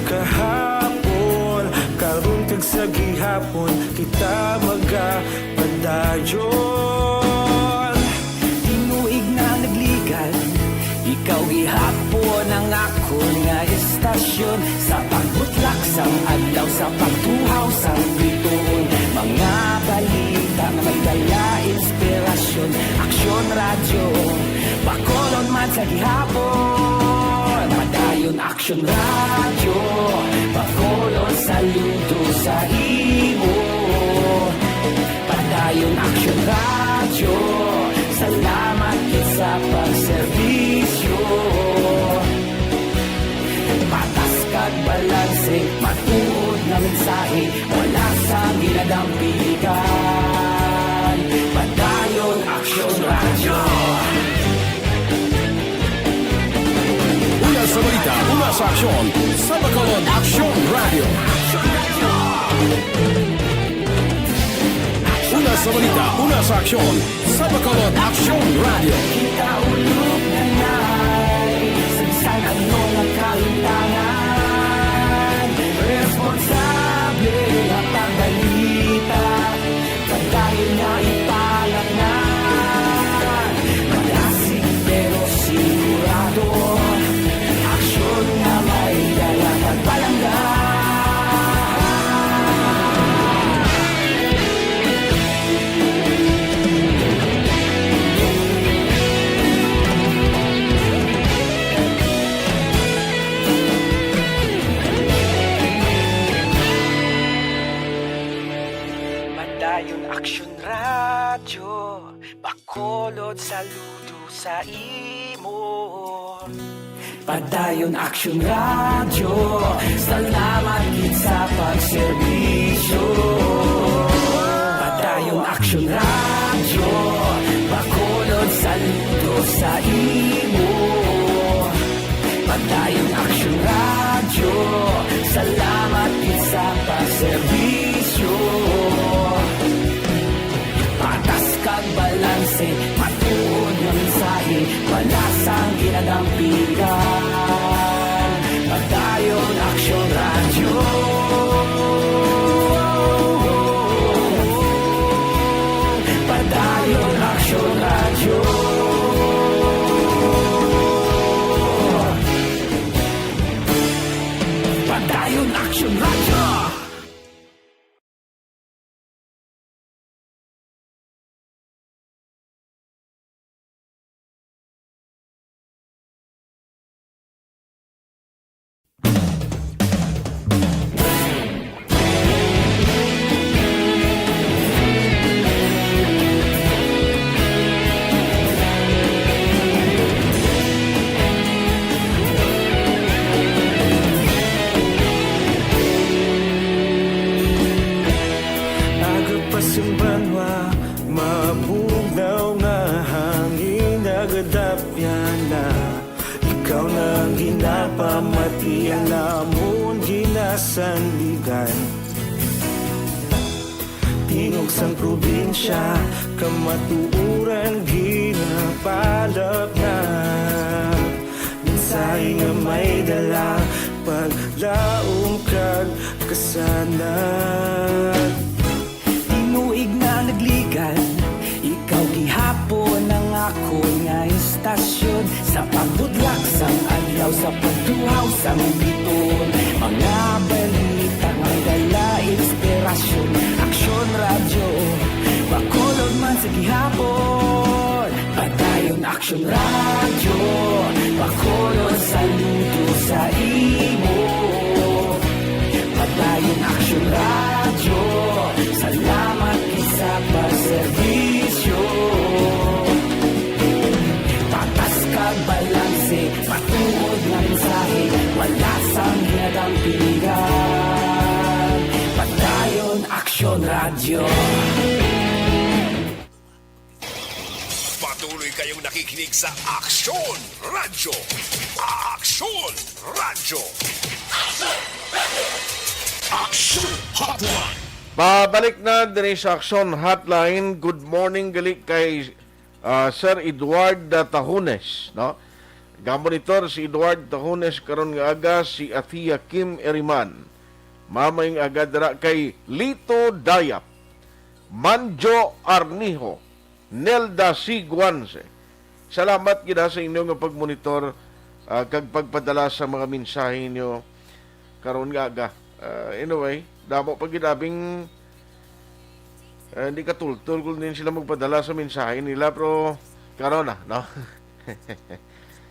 Kahapon, karon kag sa gihapon, kita magapadayon. Tinuig nga nagligan, ikaw gihapon ang akon nga istasyon. Sa pagbutlak sang adlaw, sa pagtuhaw sang bituon, mga balita nga may dala inspirasyon. Aksyon Radyo, Bacolod man sa gihapon. Padayon Aksyon Radyo, Bacolod, saludo sa imo. Padayon Aksyon Radyo, salamat gid sa pagserbisyo. Patas kag balanse, matuod nga mensahe, wala sang ginadampigan. Padayon Aksyon Radyo. Una sa balita, una sa aksyon, sa Bacolod Aksyon Radyo. Una sa balita, una sa aksyon, sa Bacolod Aksyon Radyo. Kita ulog na nay, sa bisan ano nga kahimtangan, responsable nga pagbalita. Padayon nga ipalatnan, malasig pero sigurado. Aksyon nga may dala kag palangga. Padayon Aksyon Radyo, Bacolod, saludo sa imo. Padayon Aksyon Radyo, salamat gid sa pagserbisyo. Padayon Aksyon Radyo, Bacolod, saludo sa imo. Padayon Aksyon Radyo, salamat gid sa pagserbisyo. Patas kag balanse, matuod nga mensahe, wala sang ginadampigan. Padayon Aksyon Radyo. Namon ginasandigan, tingog sang probinsya, kamatuoran ginapalapnag. Mensahe nga may dala, paglaom kag kasanag. Tinuig na nagligan, ikaw gihapon ang akon nga istasyon. Sa pagbudlak sang adlaw, sa pagtuhaw sang biton, mga balita may dala inspirasyon. Aksyon Radyo, Bacolod man sa gihapon. Padayon Aksyon Radyo, Bacolod saludo sa imo. Padayon Aksyon Radyo, salamat gid sa pagserbisyo. Patas kag balanse, matuod nga mensahe, wala sang ginadampingan. Padayon Aksyon Radyo. Patuloy kayong nakikinig sa Aksyon Radyo. Aksyon Radyo. Aksyon Hotline. Pabalik na diri sa Aksyon Hotline. Good morning gali kay, ah, Sir Edward, ah, Tahones, no? Gamonitor si Edward Tahones karon nga aga, si Athea Kim Eriman. Mamayong aga dira kay Lito Dayap, Manjo Arnijo, Nelda Siguanse. Salamat gid, ha, sa inyo nga pagmonitor, ah, kag pagpadala sa mga mensahe ninyo karon nga aga. Ah, anyway, damo pa gid abing, ah, hindi katultol kung din sila magpadala sa mensahe nila, pero karon na, no?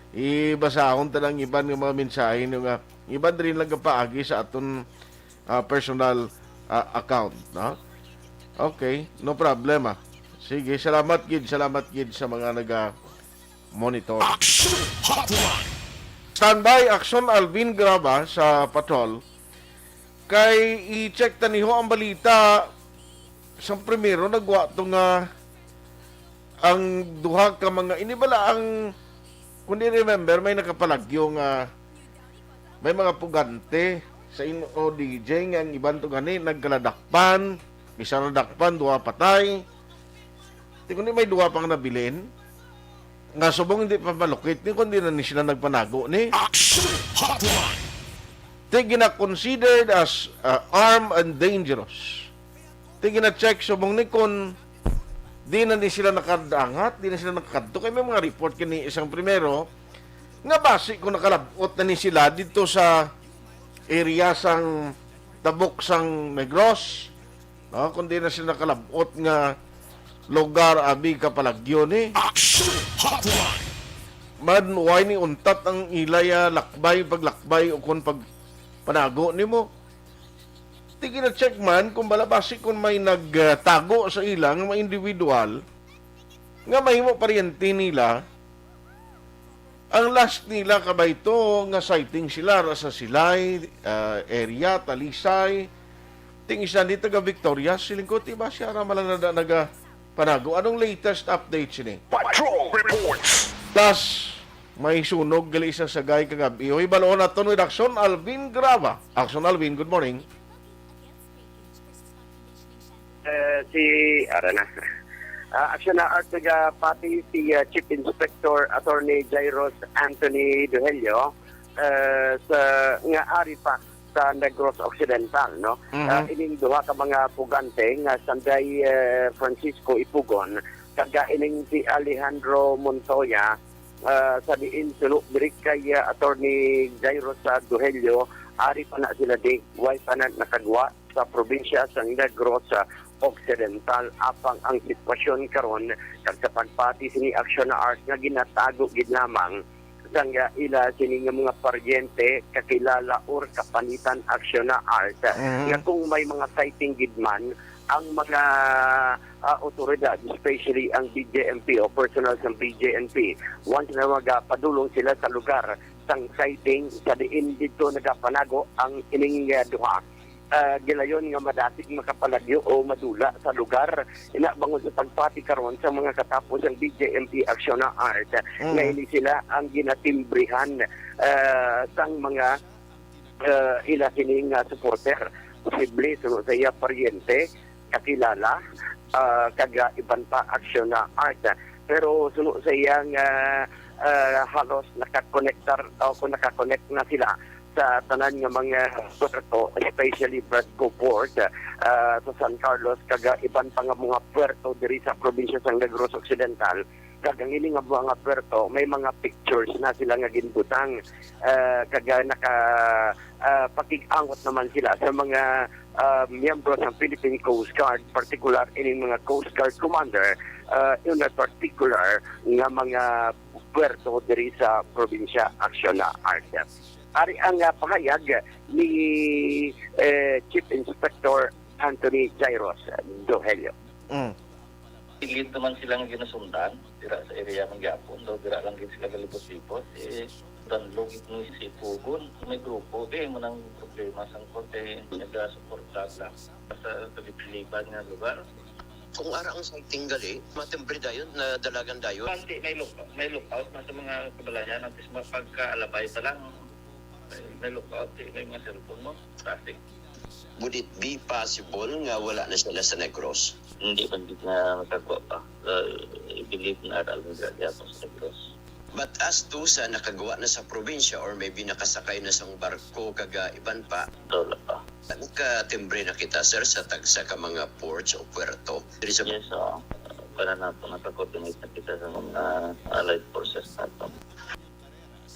Ibasahon ta lang iban nga mga mensahe ninyo nga iban rin lang kapaagi sa aton, ah, personal, ah, account, no? Okay, no problem, ah. Sige, salamat gid, salamat gid sa mga naga-monitor. Action Hotline. Standby, Action Alvin Graba sa patrol. Kay i-check ta niho ang balita sa primero, nagwa to nga ang duha ka mga, ini bala ang, kung di remember, may nakapalagyo nga may mga pugante sa in-, o D J nga ang iban to gani nagkaladakpan, isa nadakpan, duha patay. Ti kundi may duha pang nabilin nga subong hindi pa malukit ni kundi na ni sila nagpanago ni. Action Hotline. Ti gina-considered as, uh, armed and dangerous. Ti gina-check subong ni kun di na ni sila nakadangat, di na sila nakakadto. Kay may mga report kini isang primero nga basi kung nakalabot na ni sila dito sa area sang tabok sang Negros, no? Kung di na sila nakalabot nga lugar abi kapalagyo ni. Action Hotline. Man, why ni untat ang ilay, ah, lakbay, paglakbay o kung pagpanago nimo? Ti gina-check man kung bala basi kung may nagtago sa ila nga mga individual nga mahimo paryente nila. Ang last nila kabay to nga sighting sila ra sa Silay, ah, area, Talisay. Ting isa ni taga Victoria, siling ko, ti ba siya ra malanada naga panago? Anong latest update sini? Patrol Reports. Plus, may sunog gali sa Sagay kagabi. Hoy, baloon naton with Action Alvin Graba. Action Alvin, good morning. Eh, si, ara na. Ah, aksyon na art nagapati si, ah, Chief Inspector Attorney Jairus Anthony Duhelio, eh, sa, nga ari pa sa Negros Occidental, no? Mhm. Ah, ining duha ka mga pugante nga sanday, eh, Francisco Ipugon, kag ining si Alejandro Montoya, ah, sa diin suno diri kay, ah, Attorney Jairus, ah, Duhelio, ari pa na sila di, way pa na nakagwa sa probinsya sa Negros Occidental. Apang ang sitwasyon karon, kag sa pagpati sini aksyon na art nga ginatago gid lamang sang ila sini nga mga paryente, kakilala or kapanitan aksyon na art, Mhm. nga kung may mga sighting gid man ang mga, ah, otoridad, especially ang B J M P o personnel sa B J M P, once na magapadulong sila sa lugar sang sighting sa diin dito nagapanago ang ining, ah, duha, ah, gilayon nga madasig makapalagyo o madula sa lugar. Ina, bangod sa pagpati karon sa mga katapos ang B J M P Action na Art, Mm. nga ini sila ang ginatimbrihan, ah, sang mga ah, ila sini nga supporter, posible suno sa iya paryente, kakilala, ah, kag, ah, iban pa, Aksyon na Art. Pero suno sa iya nga, ah, halos nakakonektar o kung nakakonect na sila sa tanan nga mga puerto, especially Barco Port, ah, sa San Carlos, kag, ah, iban pa nga mga puerto diri sa probinsya sang Negros Occidental. Kag ang ini nga mga puerto, may mga pictures na sila nga ginbutang, ah, kag, ah, naka, ah, pakig-angot naman sila sa mga, ah, miyembro sa Philippine Coast Guard, partikular ining mga Coast Guard Commander, ah, in a particular nga mga puerto diri sa probinsya, Aksyon na Art. Ari ang, ah, pahayag ni, eh, Chief Inspector Anthony Jairos Dohelio. Mm. Pilit naman sila nga ginasundan, dira sa area man gyapon, daw dira lang gid sila galibot-libot. Eh, danlog gid ni si Pugon, may grupo, di mo nang problema sang korte, nagasuporta sila sa kalibaliban nga lugar. Kung ara ang sighting gali, matimbre dayon, na dalagan dayon. Basi may lookout, may lookout na sa mga kabalayan, at least pagkaalabay pa lang, may, may lookout, di may mga cellphone mo, traffic. Would it be possible nga wala na sila sa Negros? Hindi man gid na makagwa pa. Uh, I believe na aral nila gyapon sa Negros. But as to sa nakagwa na sa probinsya or maybe nakasakay na sang barko kag, ah, iban pa, Wala pa. Nakatimbre na kita, sir, sa tagsa ka mga ports o puerto diri sa Yes, oo. Para na po, nakakoordinate na kita sa mga allied forces nato.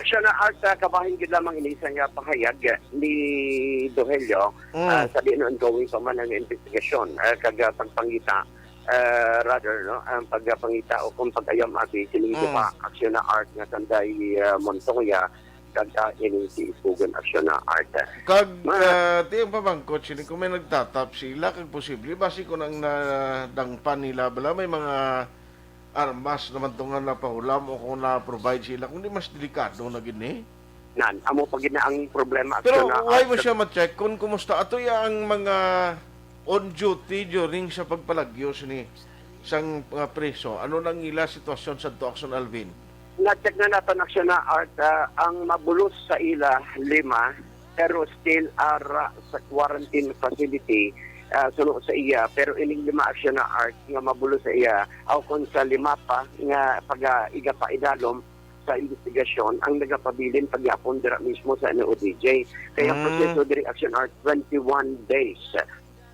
Siya na, Art, ah, kabahin gid lamang ini sa nga pahayag ni Dohelio, Mm. ah, sa diin ongoing pa man ang investigasyon, ah, kag, ah, pagpangita, ah, rather, no, ang pagpangita o kung pag-ayam abi sini Mm. pa Aksyon na Art nga sanday, ah, Montoya, kag, ah, ini si Isbugon Aksyon na Art. Kag, Ma- ah, ti ang pamangkot sini kung may nagtatap sila, kag posible, basi kung ang nadangpan nila, bala, may mga armas naman to nga napahulam o kung na-provide sila, kung di mas delikado na gid ni. Nan, amo pa gid na ang problema, Pero Aksyon na why Art. Mo siya ma-check kung kumusta? Ato ya ang mga on duty during sa pagpalagyo sini sang mga preso. Ano nang ila sitwasyon sa to, Aksyon Alvin? Na-check na naton, Aksyon na Art, ah, ang mabulos sa ila, lima, pero still ara sa quarantine facility, ah, suno sa iya. Pero ining lima, Aksyon na Art, nga mabulos sa iya, aw kon sa lima pa nga pag-iga pa idalom sa investigasyon, ang nagapabilin pagyapon dira mismo sa N O D J. Kaya ang Mm. proseso diri, Aksyon Art, twenty-one days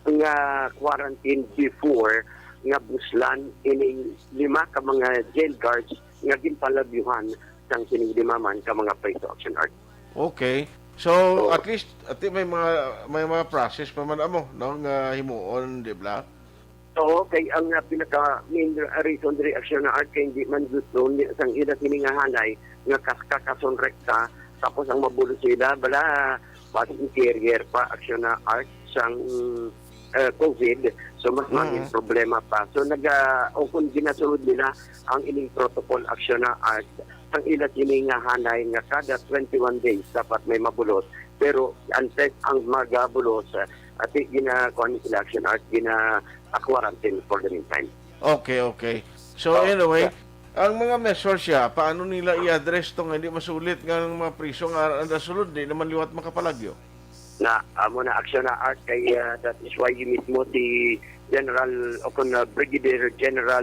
nga quarantine before nga buslan ining lima ka mga jail guards nga ginpalabyuhan sang sining lima man ka mga preso, Aksyon Art. Okay. So, Oo. At least, ati may mga, may mga process pa man amo, no, nga himuon, di ba? Oo, kay ang, ah, pinaka main reason diri, Aksyon na Art, kay hindi man gusto ni, sang ila sini nga halay nga kas-, kakason rekta, tapos ang mabulo sila, bala, basi carrier pa, Aksyon na Art, sang, eh, COVID. So, mas Mm. maging problema pa. So, naga-, o kung ginasunod nila ang ining protocol, Aksyon na Art, ang ila sini nga halay nga kada twenty-one days dapat may mabulos. Pero unless ang magabulos, ah, ati gina-, kuwan sila, Aksyon Art, gina-quarantine for the meantime. Okay, okay. So, Oh, anyway, yeah. Ang mga measures siya, paano nila i-address to nga hindi masulit nga ang mga priso nga ang nasulod, di naman liwat makapalagyo? Na, amo na, Aksyon na Art, kay, ah, that is why mismo si General, o kung, ah, Brigadier General,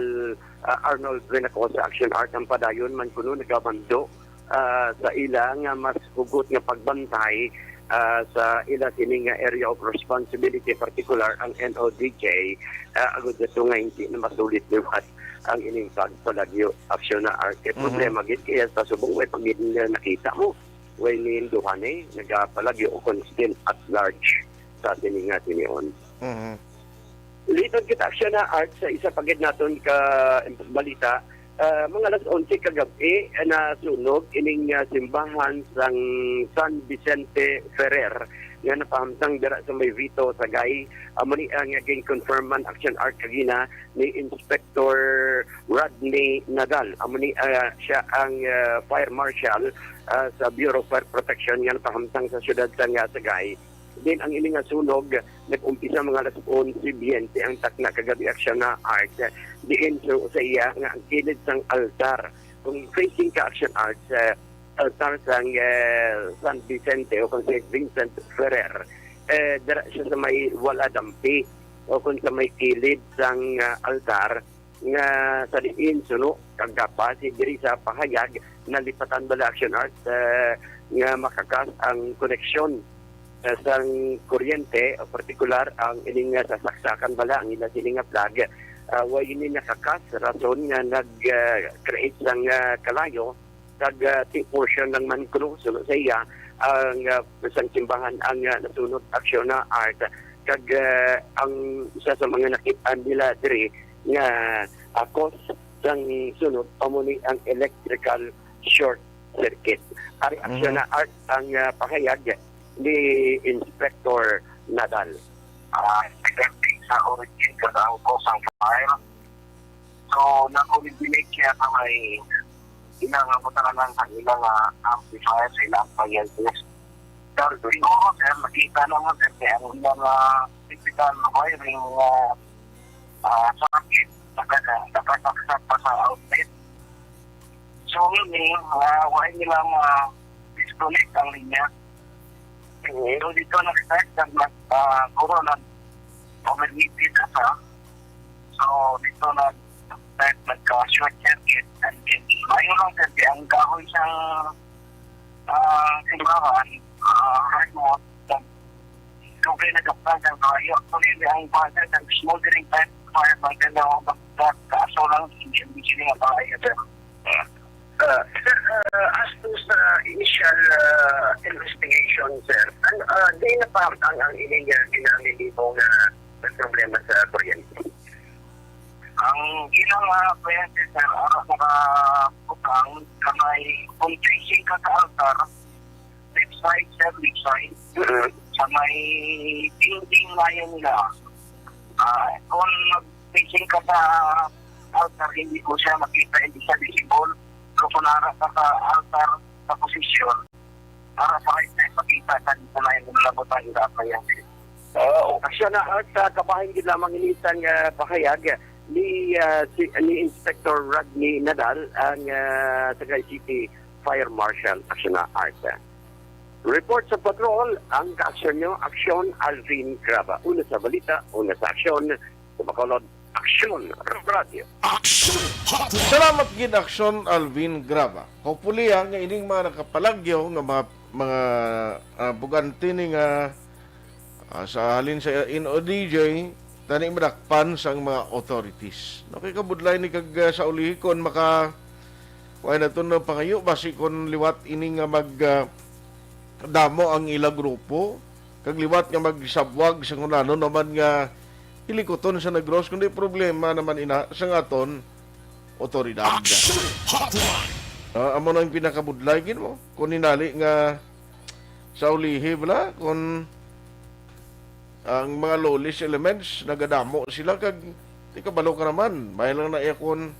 ah, Arnold Renacosa, Aksyon Art, ang padayon man kuno nagamando, ah, sa ila nga mas hugot nga pagbantay, ah, sa ila sini nga area of responsibility, particular ang N O D J, ah, agud dito nga hindi na masulit liwat ang ining pagpalagyo, Aksyon na Art. Kay Mhm. problema gid, kaya sa subong, way pag nila nakita mo, way ni duha ni nagapalagyo o constant at large sa sini nga sinion. Mhm. Liton kita, Aksyon na Art, sa isa pa gid naton ka balita. Ah, mga alas onse kagab-i, eh, nasunog ining, ah, simbahan sang San Vicente Ferrer nga napahamtang dira sa may Vito, Sagay. Amo ni ang gin-confirm man, Aksyon Art, kagina ni Inspector Rodney Nadal. Amo ni, ah, siya ang, ah, fire marshal, ah, sa Bureau of Fire Protection nga napahamtang sa siyudad sa nga Sagay. Then, ang ini nga sunog nag-umpisa mga alas onse biyente ang takna kagabi, Aksyon na Art. Diin so, sa iya nga ang kilid sang altar. Kung facing ka, Aksyon Art, sa altar sang, eh, San Vicente o kung Saint Vincent Ferrer. Eh, dira siya sa may wala dampi o kung sa may kilid sang, ah, altar nga sa diin suno kag gapasi diri sa pahayag nalipatan bala Action Art, eh, nga makakas ang koneksyon, eh, sang kuryente, o partikular ang ining, eh, sasaksakan bala ang ila sini nga flag. Ah, wa ini nakakas, rason nga nag, eh, create sang, eh, kalayo kag, ah, ti portion ng Mancro, suno sa iya, ang, ah, sang simbahan ang, ah, nasunod aksyon na art. Kag, ah, ang isa sa mga nakit-an nila diri nga, ah, cause sang sunod amo ni ang electrical short circuit. Ari aksyon Mhm. na art ang, ah, pahayag ni Inspector Nadal. Ah, regarding sa origin kag ang cause sang fire, so, na-coordinate siya sa may ila nga butangan lang sa ila nga amplifier sa ilang appliances. Sir, siguro, sir, nakita naman, sir, kaya ang ila nga typical wiring nga, ah, circuit, naka-, nakasaksak pa sa outlet. So, meaning, ah, wala nila ma-disconnect ang linya. Mhm. So, dito nag-start, nag-, nag-, ah, guro, nag-overheated na sa. So, dito nag-, nag-, nagka-short circuit. And then, mayo lang, sir, kaya ang kahoy sa, ah, simbahan, ah, hardwood, nag-, dugay nagkapal ng kayo. Actually, ang base ng smoldering type fire, base na magkakaso lang, hindi, hindi sila nga tayo, sir. Ah, sir, ah, as to sa initial, ah, investigation, sir, ano, ah, di na pa ang, ang ining, ah, ginamit nimo nga may problema sa kuryente? Ang ilang, ah, kuryente, sir, ara sa mga butang, kamay, kung tracing ka sa altar, left side, sir, left side, Mhm. sa may dingding layo nila. Ah, kung mag-tracing ka sa altar, hindi ko siya makita, hindi siya visible. Kung kunara ka sa altar, sa posisyon, para sa right side, makita ka dito na yung labot ang hirap na yan. Oo. Aksyon na art sa kabahin gid lamang ini sang, ah, pahayag ni, ah, si, ni Inspector Rodney Nadal, ang, ah, Sagay City Fire Marshal. Aksyon na art. Report sa patrol, ang kaaksyon nyo, Aksyon Alvin Graba. Una sa balita, una sa aksyon, sa Bacolod, Aksyon Radyo. Action Hotline. Salamat gid, Aksyon Alvin Graba. Hopefully, ah, nga ining mga nakapalagyo nga mga, mga, ah, bugante ni nga, ah, sa halin sa N O D J, tani madakpan sang mga authorities. No, kay kabudlay ni kag, ah, sa ulihi kon maka-, kuan naton nga pangayo, basi kon liwat ini nga mag, ah, damo ang ila grupo, kag liwat nga magsabwag sa ngunano naman nga hilikuton sa Negros, kundi problema naman ina sang aton otoridad. Action Hotline. Ah, amo na ang pinakabudlay gid mo. Kung hinali nga sa ulihi, bala, kung ang mga lawless elements, nagadamo sila, kag di kabalo ka naman, may lang na iya kung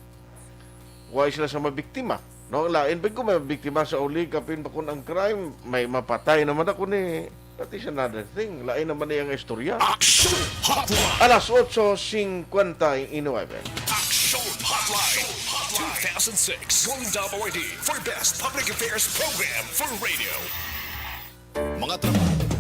why sila sa mabiktima. No, ang lain pa kung may biktima sa uli, kapin pa kung ang crime, may mapatay naman ako ni, that is another thing. Lain naman niya ang istorya. Action Hotline. Alas otso cincuenta y nueve. Action Hotline. Two thousand six Golden Dove Awardee for Best Public Affairs Program for Radio. Mga trabaho.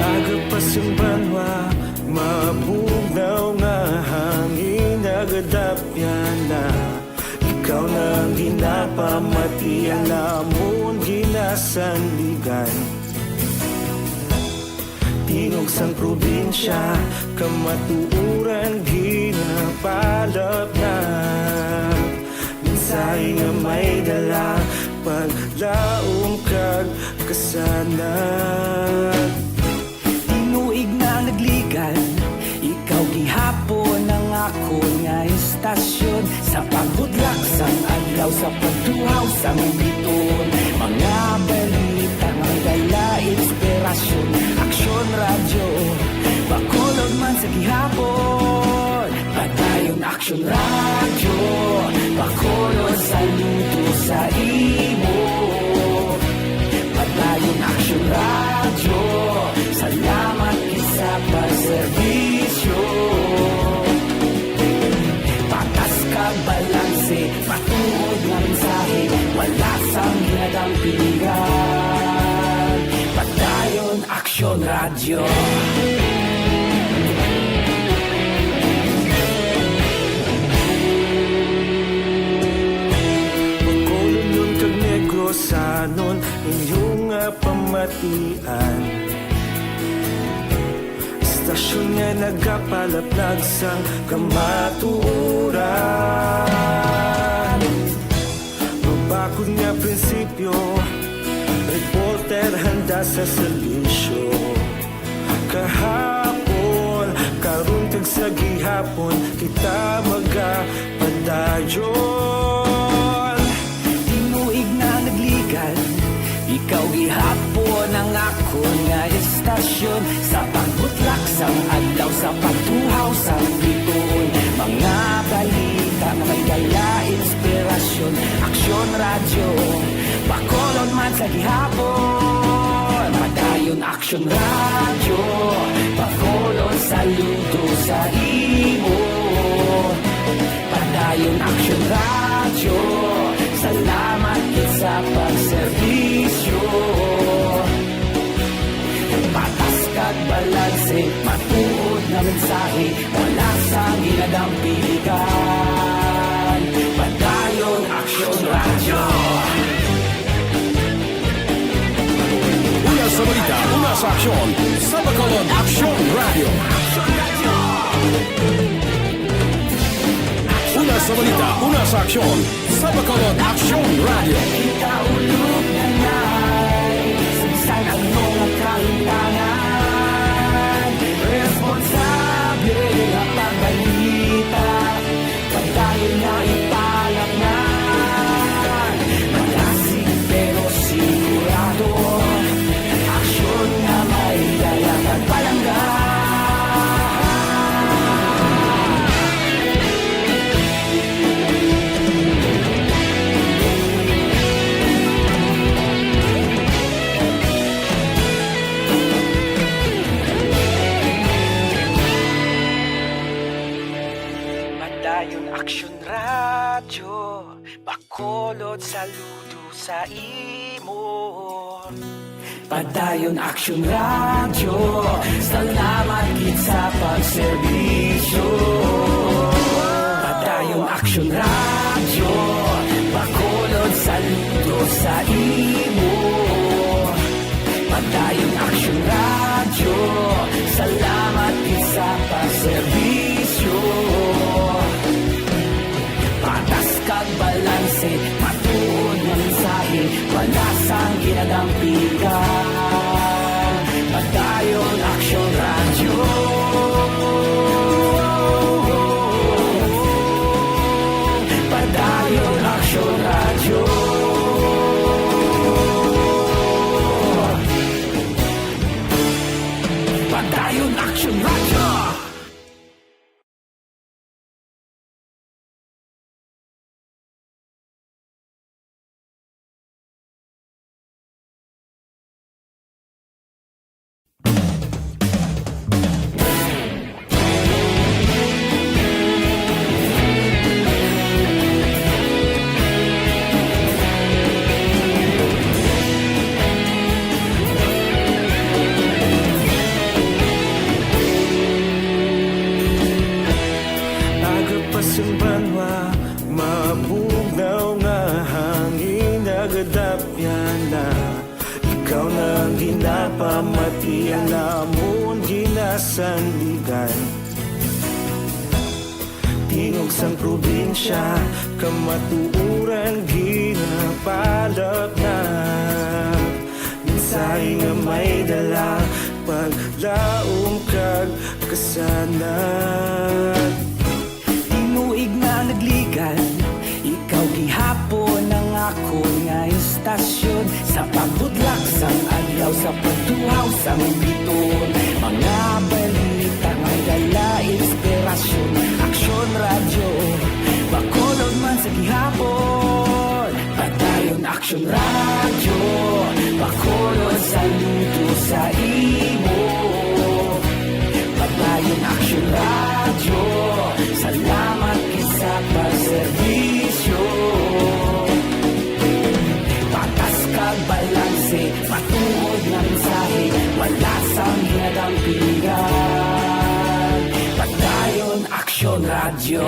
Aga pa sang banwa, mabugnaw nga hangin nagadapyan na. Ikaw na ang ginapamati, ang amon ginasandigan. Tingog sang probinsya, kamatuoran ginapalapnap. Mensahe nga may dala, paglaom kag kasanag. Tinuig na nagligan, ikaw gihapon ang akon nga istasyon. Sa pagbudlak sang adlaw, sa pagduhaw sang biton, mga balita nga dala inspirasyon. Aksyon Radyo, Bacolod man sa gihapon. Padayon Aksyon Radyo, Bacolod. Bacolodnon kag Negrosanon, inyo nga pamatian. Istasyon nga nagapalaplag sang kamatuoran. Mabakod nga prinsipyo, reporter handa sa serbisyo. Kahapon, karon kag sa gihapon, kita magapadayon. Tinuig na nagligan, ikaw gihapon ang akon nga istasyon. Sa pagbutlak sang adlaw, sa pagtuhaw sang bituon, mga balita nga may dala inspirasyon. Aksyon Radyo, Bacolod man sa gihapon. Padayon Aksyon Radyo, Bacolod, saludo sa imo. Padayon Aksyon Radyo, salamat gid sa pagserbisyo. Patas kag balanse, matuod nga mensahe, wala sang ginadampigan. Padayon Aksyon Radyo. Una sa balita, una sa aksyon, sa Bacolod Aksyon Radyo. Una sa balita, una sa aksyon, sa Bacolod Aksyon Radyo. Kita ulog na nay, sa bisan ano nga kahimtangan, responsable nga pagbalita. Padayon nga ipalapnan, malasig pero sigurado. Aksyon nga may dala kag palangga. Padayon Aksyon Radyo, Bacolod, saludo sa imo. Padayon Aksyon Radyo, salamat gid sa pagserbisyo. Padayon Aksyon Radyo, Bacolod, saludo sa imo. Padayon Aksyon Radyo, salamat gid sa pagserbisyo. Patas kag balanse, matuod nga mensahe, wala sang ginadampigan. Padayon Aksyon Radyo. Padayon Aksyon Radyo. Padayon Aksyon Radyo. Aga pa sang banwa, mabugnaw nga hangin nagadapyan na. Ikaw na ang ginapamati, ang amon ginasandigan. Tingog sang probinsya, kamatuoran ginapalapnag. Mensahe nga may dala, paglaom kag kasanag. Tinuig na nagligan, ikaw gihapon ang akon nga istasyon. Sa pagbutlak sang adlaw, sa pagtuhaw sang bituon, mga balita may dala inspirasyon. Aksyon Radyo, Bacolod man sa gihapon. Padayon Aksyon Radyo, Bacolod, saludo sa imo. Padayon Aksyon Radyo, salamat gid sa pagserbisyo. Patas kag balanse, matuod nga mensahe, wala sang ginadam Padayon Aksyon Radyo.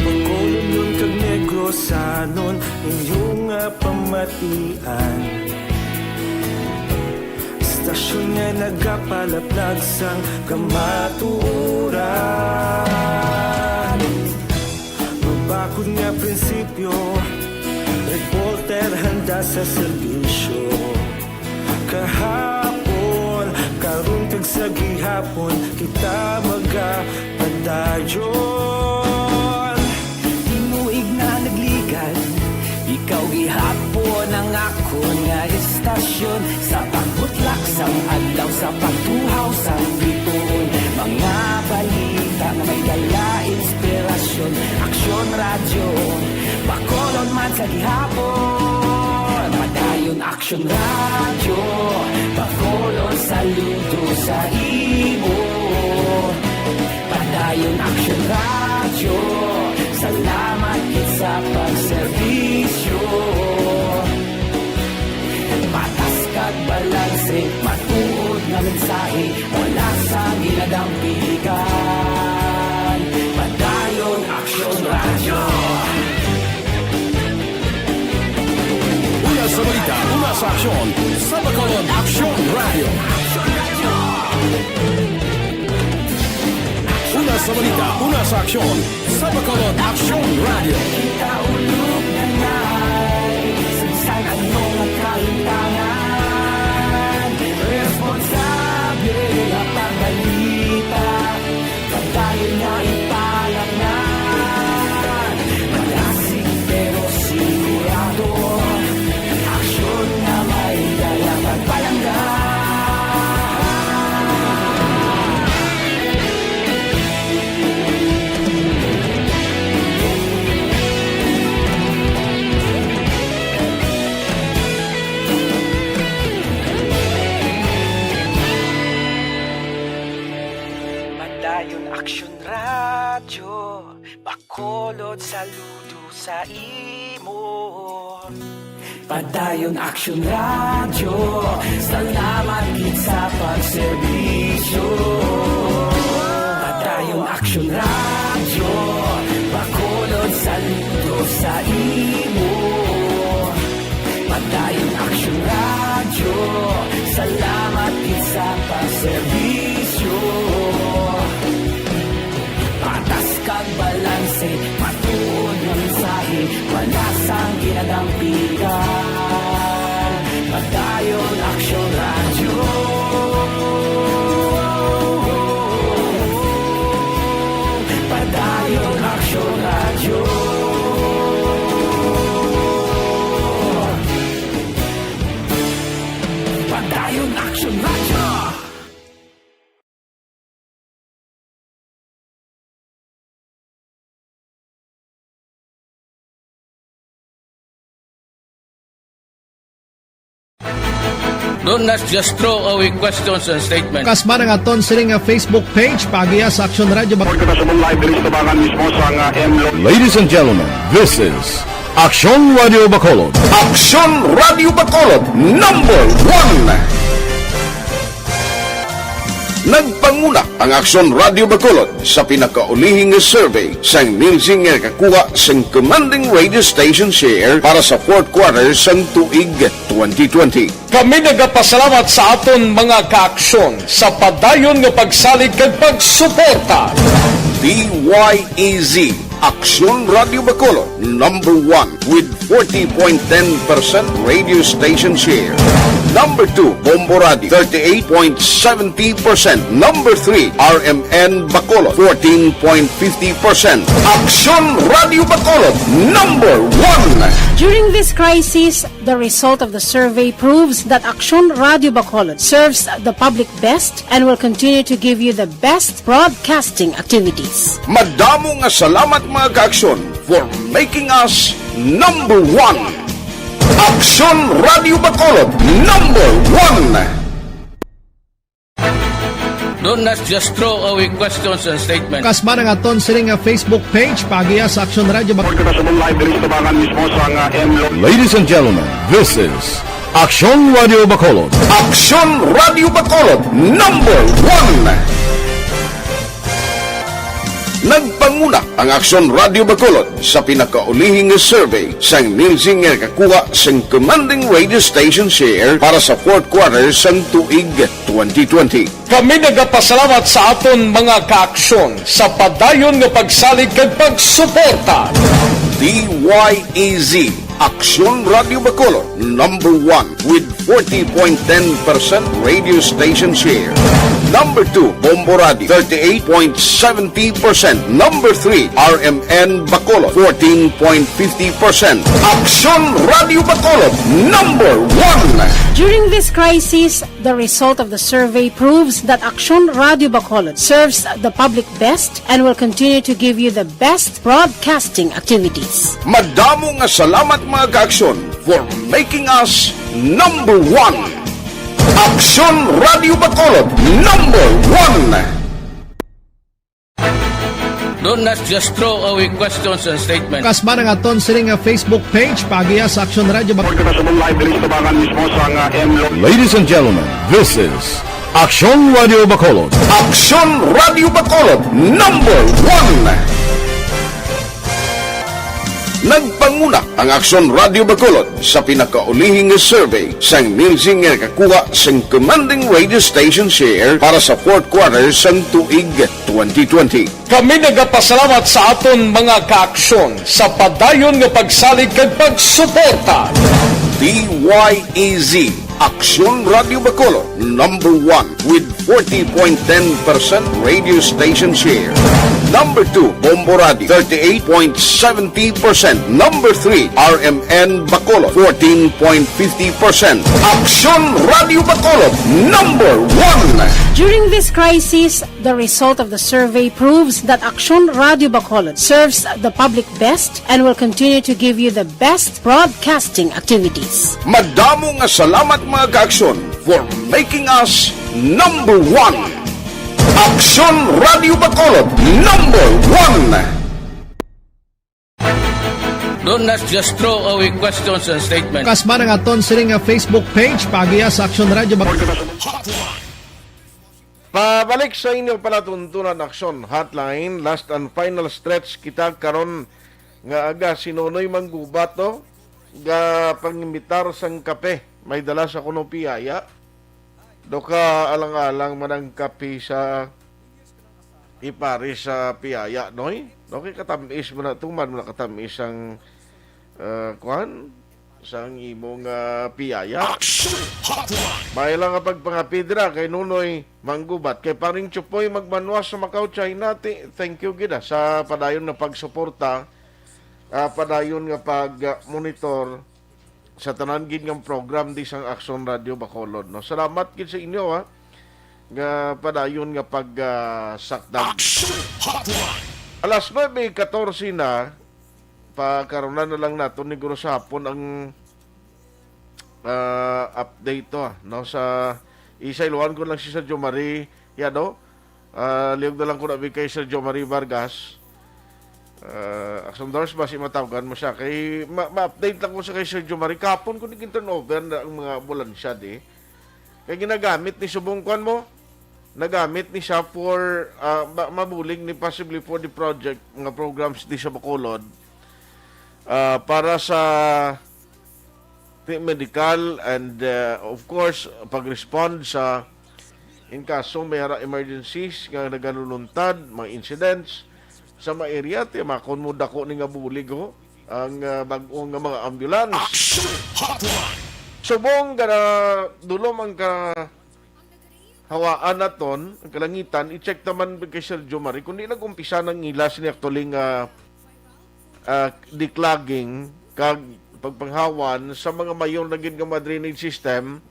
Bacolodnon kag Negrosanon, inyo nga pamatian. Istasyon nga nagapalaplag sang kamatuoran. Mabakod nga prinsipyo, reporter handa sa serbisyo. Kahapon, karon kag sa gihapon, kita magapadayon. Tinuig na nagligad, ikaw gihapon ang akon nga istasyon. Sa pagbutlak sang adlaw, sa pagtuhaw sang bituon, mga balita nga may dala inspirasyon. Aksyon Radyo, Bacolod man sa gihapon. Padayon Aksyon Radyo, Bacolod, saludo sa imo. Padayon Aksyon Radyo, salamat gid sa pagserbisyo. Patas kag balanse, matuod nga mensahe, wala sang ginadampigan. Padayon Aksyon Radyo. Una sa balita, una sa aksyon, sa Bacolod Aksyon Radyo. Una sa balita, una sa aksyon, sa Bacolod Aksyon Radyo. Kita ulog na ngay, sa bisan ano nga kalimtangan, responsable nga pagbalita, padayon nga ipalapnan. Malasig pero sigurado, aksyon nga may dala pagpalangga. Padayon Aksyon Radyo, Bacolod, saludo sa imo. Padayon Aksyon Radyo, salamat gid sa pagserbisyo. Padayon Aksyon Radyo, Bacolod, saludo sa imo. Padayon Aksyon Radyo, salamat gid sa pagserbisyo. Patas kag balanse, matuod nga mensahe, wala sang ginadampigan. Padayon Aksyon Radyo. Padayon Aksyon Radyo. Padayon Aksyon Radyo. Do not just throw away questions and statements. Kasba ang aton sini nga Facebook page, paagiha sa Aksyon Radyo Bacolod. Report kita sa live diri sa tubangan mismo sa nga M Lo- Ladies and gentlemen, this is Aksyon Radyo Bacolod. Aksyon Radyo Bacolod, number one. Nagpanguna ang Aksyon Radyo Bacolod sa pinakaulihing nga survey sang Nielsen nga nakakuha sang commanding radio station share para sa fourth quarter sang tuig twenty twenty. Kami nagapasalamat sa aton mga kaaksyon sa padayon nga pagsalig kag pagsuporta. D Y E Z, Aksyon Radyo Bacolod, number one with forty point ten percent radio station share. Number two, Bombo Radio, thirty-eight point seventy percent. Number three, R M N Bacolod, fourteen point fifty percent. Aksyon Radyo Bacolod, number one. During this crisis, the result of the survey proves that Aksyon Radyo Bacolod serves the public best and will continue to give you the best broadcasting activities. Madamo nga salamat, mga kaaksyon, for making us number one. Aksyon Radyo Bacolod, number one. Don't not just throw away questions and statements. Kasma ang aton sining nga Facebook page, paagiha sa Aksyon Radio Bac- Kita sa live diri sa tabangan mismo sa nga M Lo- Ladies and gentlemen, this is Aksyon Radio Bacolod. Aksyon Radio Bacolod, number one. Nagpanguna ang Aksyon Radio Bacolod sa pinakaulihing survey sang Nielsen nga nakakuha sang commanding radio station share para sa fourth quarter sang tuig twenty twenty. Kami nagapasalamat sa aton mga kaaksyon sa padayon nga pagsalig kag pagsuporta. D Y E Z, Aksyon Radio Bacolod, number one with forty point ten percent radio station share. Number two, Bombo Radio, thirty-eight point seventy percent. Number three, R M N Bacolod, fourteen point fifty percent. Aksyon Radio Bacolod, number one. During this crisis, the result of the survey proves that Aksyon Radio Bacolod serves the public best and will continue to give you the best broadcasting activities. Madamo nga salamat, mga kaaksyon, for making us number one. Aksyon Radio Bacolod, number one. Don't not just throw away questions and statements. Kasma ang aton sining nga Facebook page, paagiha sa Aksyon Radio Bac- Kita sa live diri sa tabangan mismo sa nga M Lo- Ladies and gentlemen, this is Aksyon Radio Bacolod. Aksyon Radio Bacolod, number one. Nagpanguna ang Aksyon Radio Bacolod sa pinakaulihing survey sang Nielsen nga nakakuha sang commanding radio station share para sa fourth quarter sang tuig twenty twenty. Kami nagapasalamat sa aton mga kaaksyon sa padayon nga pagsalig kag pagsuporta. D Y E Z, Aksyon Radio Bacolod, number one with forty point ten percent radio station share. Number two, Bombo Radio, thirty-eight point seventy percent. Number three, R M N Bacolod, fourteen point fifty percent. Aksyon Radio Bacolod, number one. During this crisis, the result of the survey proves that Aksyon Radio Bacolod serves the public best and will continue to give you the best broadcasting activities. Madamo nga salamat, mga kaaksyon, for making us number one. Aksyon Radio Bacolod, number one. Don't not just throw away questions and statements. Kasma ang aton sining nga Facebook page, paagiha sa Aksyon Radio Bac- Pabalik sa inyo palatuntunan, Aksyon Hotline. Last and final stretch kita karon nga aga. Si Nonoy Manggubat, no? Ga pangimbitar sang kape. May dala sa kuno piyaya. Do ka alang-alang man ang kape sa ipari sa piyaya, Noy? No, kay katamis mo na, tuman mo na katamis ang, ah, kuwan, sang imong, ah, piyaya. Action Hotline. May lang nga pagpangapidra kay Nunoy Manggubat, kay Paring Chupoy Magmanwas sa Macau, China. Ti-, thank you gid, ah, sa padayon na pagsuporta, ah, padayon nga pag, ah, monitor sa tanan gid nga program di sang Aksyon Radio Bacolod, no? Salamat gid sa inyo, ha, nga padayon nga pag, ah, sakdag. Action Hotline. Alas nuebe katorse na, pakaronan na lang naton ni guro sa hapon ang, ah, update to, ah, no? Sa isayloan ko lang si Sir Jomari Yado. Ah, liog na lang ko na kay Sir Jomari Vargas. Ah, Aksyon Dars, basi matawgan mo siya. Kay ma-, ma-update lang ko sa kay Sir Jomari. Kahapon ko ni turnover na ang mga ambulansya, di. Kay ginagamit ni subong kwan mo. Nagamit ni siya for, ah, ma-, mabulig ni possibly for the project, mga programs di sa Bacolod. Ah, para sa ti-, medical and, uh, of course, pag-respond sa in kaso may ara emergencies nga nagaluluntad, mga incidents sa mga area, ti makon mo dako ni nga bulig, ho, ang, uh, bag-o nga mga ambulance. Action Hotline. Subong nga dulom ang ka-, hawaan naton, ang kalangitan, i-check naman kay Sir Jomari kung di nag-umpisa nang ila sini actually nga, ah, declogging kag pagpanghawan sa mga mayor na gid nga mga drainage system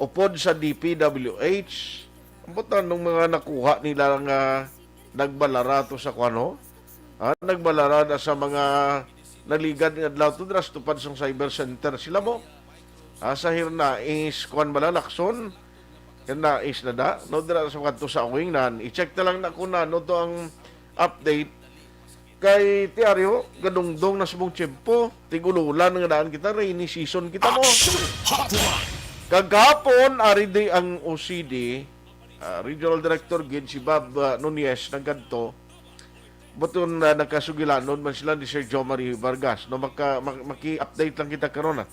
upod sa D P W H. Ambot na nung mga nakuha nila nga nagbalara to sa kuan, no? Ah, nagbalara na sa mga naligad nga adlaw to, dras tupad sang cyber center sila mo. Ah, sa Hirnais, kuan bala, Lacson, Kaya nais na da, no, dira sa mga to sa Awingnan. I-check na lang na kung ano to ang update. Kay Tiaryo, gadungdong na sa mong tiyempo. Tig-ululan nga daan kita, rainy season kita mo. Action Hotline! Kagahapon, ari di ang O C D, ah, Regional Director gid si Bob, ah, Nunez nagkadto. Buton na nagkasugilanon man sila ni Sir Jomari Vargas. No, maka-, mak-, maki-update lang kita karon, ah,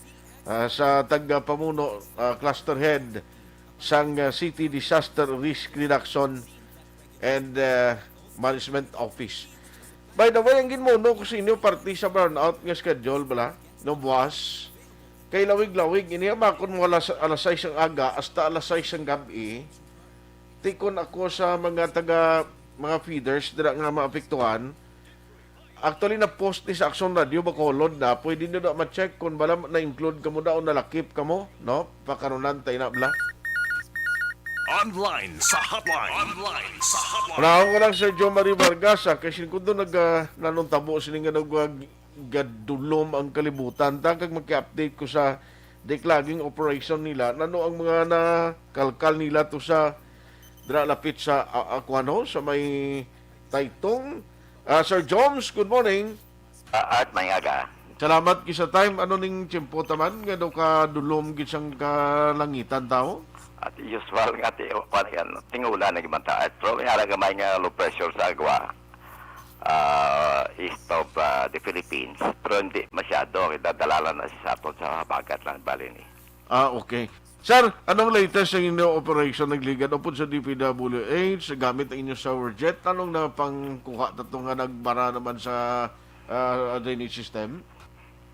ah, sa taga-pamuno, ah, cluster head sang, ah, City Disaster Risk Reduction and, ah, Management Office. By the way, ang ginmuno ko sa inyo, parte sa brownout nga schedule bala, no, buwas. Kay lawig-lawig, ini makon mo alas, alas sais ang aga hasta alas sais ang gabi. Tikon ako sa mga taga, mga feeders dira nga maapektuhan. Actually, na-post ni sa Aksyon Radio Bacolod na. Pwede nyo na ma-check kung bala na-include kamo na o nalakip kamo, no? Pakarunan tayo na, bala. Online sa hotline. Online sa hotline. Panahon ko lang, Sir Joe Marie Vargas, ah, kay sin kundo nag, ah, nanong tabo sini nga nag, ah, gadulom ang kalibutan. Ta, kag maki-update ko sa di laging operation nila. Nano ang mga nakalkal nila to sa dira lapit sa, ah, ah, kuwan ho, sa may Taytong? Ah, Sir Joms, good morning. Ah, Art, may aga. Salamat gid sa time. Ano ning tiyempo taman nga daw ka dulom gid sang kalangitan tao? At usual nga ti-, kuwan yan, ting-ulan na gid man ta, Art. Pero may ara gamay nga low pressure sa agwa, ah, east of, ah, the Philippines. Pero hindi masyado. Dadalala na sa aton sa habagat lang, bali ni. Ah, okay. Sir, anong latest sa inyo operation nagligad upod sa D P W H gamit ang inyo shower jet? Anong napangkuha tato nga nagbara naman sa, ah, drainage system?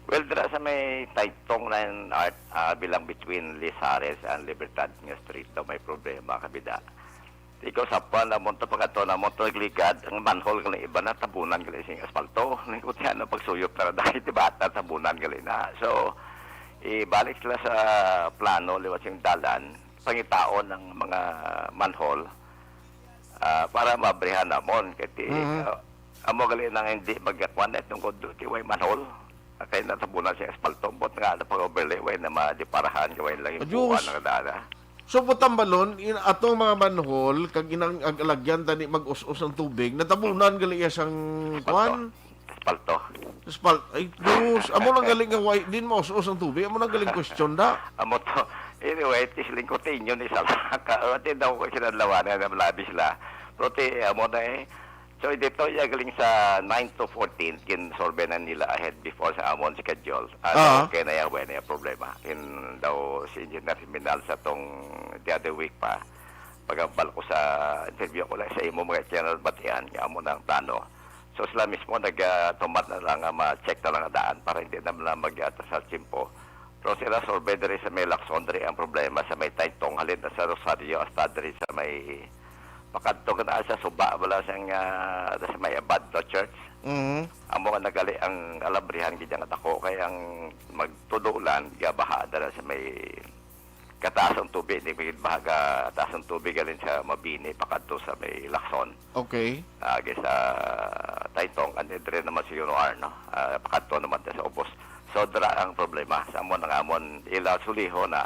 Well, dira sa may Taytong na yan, Art, ah, bilang between Lizares and Libertad nga street daw may problema, kabida. Ikaw sa pa na mo to pagkato na mo to nagligad, ang manhole gali iba na tabunan gali sing aspalto. Ningkuti ano pagsuyop na dahil di ba natabunan gali na. So, ibalik sila sa plano liwat sing dalan, pangitaon ang mga manhole, ah, para mabrihan namon. Kay ti, Mhm. ah, amo gali nang hindi magyakuan na itong kundo, ti way manhole. Kay natabunan sing aspalto, bot nga na pag-overlay, way na madiparahan, way lang yung Adios. buwan ng daan, ah. So, butambalon, in, atong mga manhole, kag inang ag-, alagyan tani mag-us-us ang tubig, natabunan gali iya sang Aspalto. kuan? Aspalto. Aspal-, ay, Diyos, amo nang gali nga way, din maus-us ang tubig, amo nang galing question da. Amo to. Anyway, ti siling ko, tinyo ni Salaka. O, ti daw ko kinadlawanan na labi sila. Pero ti, amo na eh. So, dito, iya galing sa nine to fourteen, kin-survey na nila ahead before sa amon schedule. Ah, Ah. okay na yan, wala na yung problema. Kin daw si Engineer Jimenal sa tong the other week pa, pagambal ko sa interview ko lang sa imo mga general batian, nga amo na ang plano. So, sila mismo nag, ah, tumat na lang nga ma-check na lang ang daan para hindi na lang mag-atrasar tiyempo. Pero sila survey diri sa may Lacson, diri ang problema sa may Taytong, halin na sa Rosario, hasta diri sa may pakadto ka na sa suba, wala siyang, ah, sa may Abad, no, church. Mhm. Amo nga nagali ang alabrihan gid nga dako, kay ang magtudulan, gabaha dala sa may kataas ang tubig, hindi magid bahaga, taas ang tubig, halin sa Mabini, pakadto sa may Lacson. Okay. Ah, agi sa Taytong, and then dire naman si Yunoar, no? Ah, pakadto naman ta sa ubos. So, dira ang problema. Sa amon, ang amon, ila suliho na,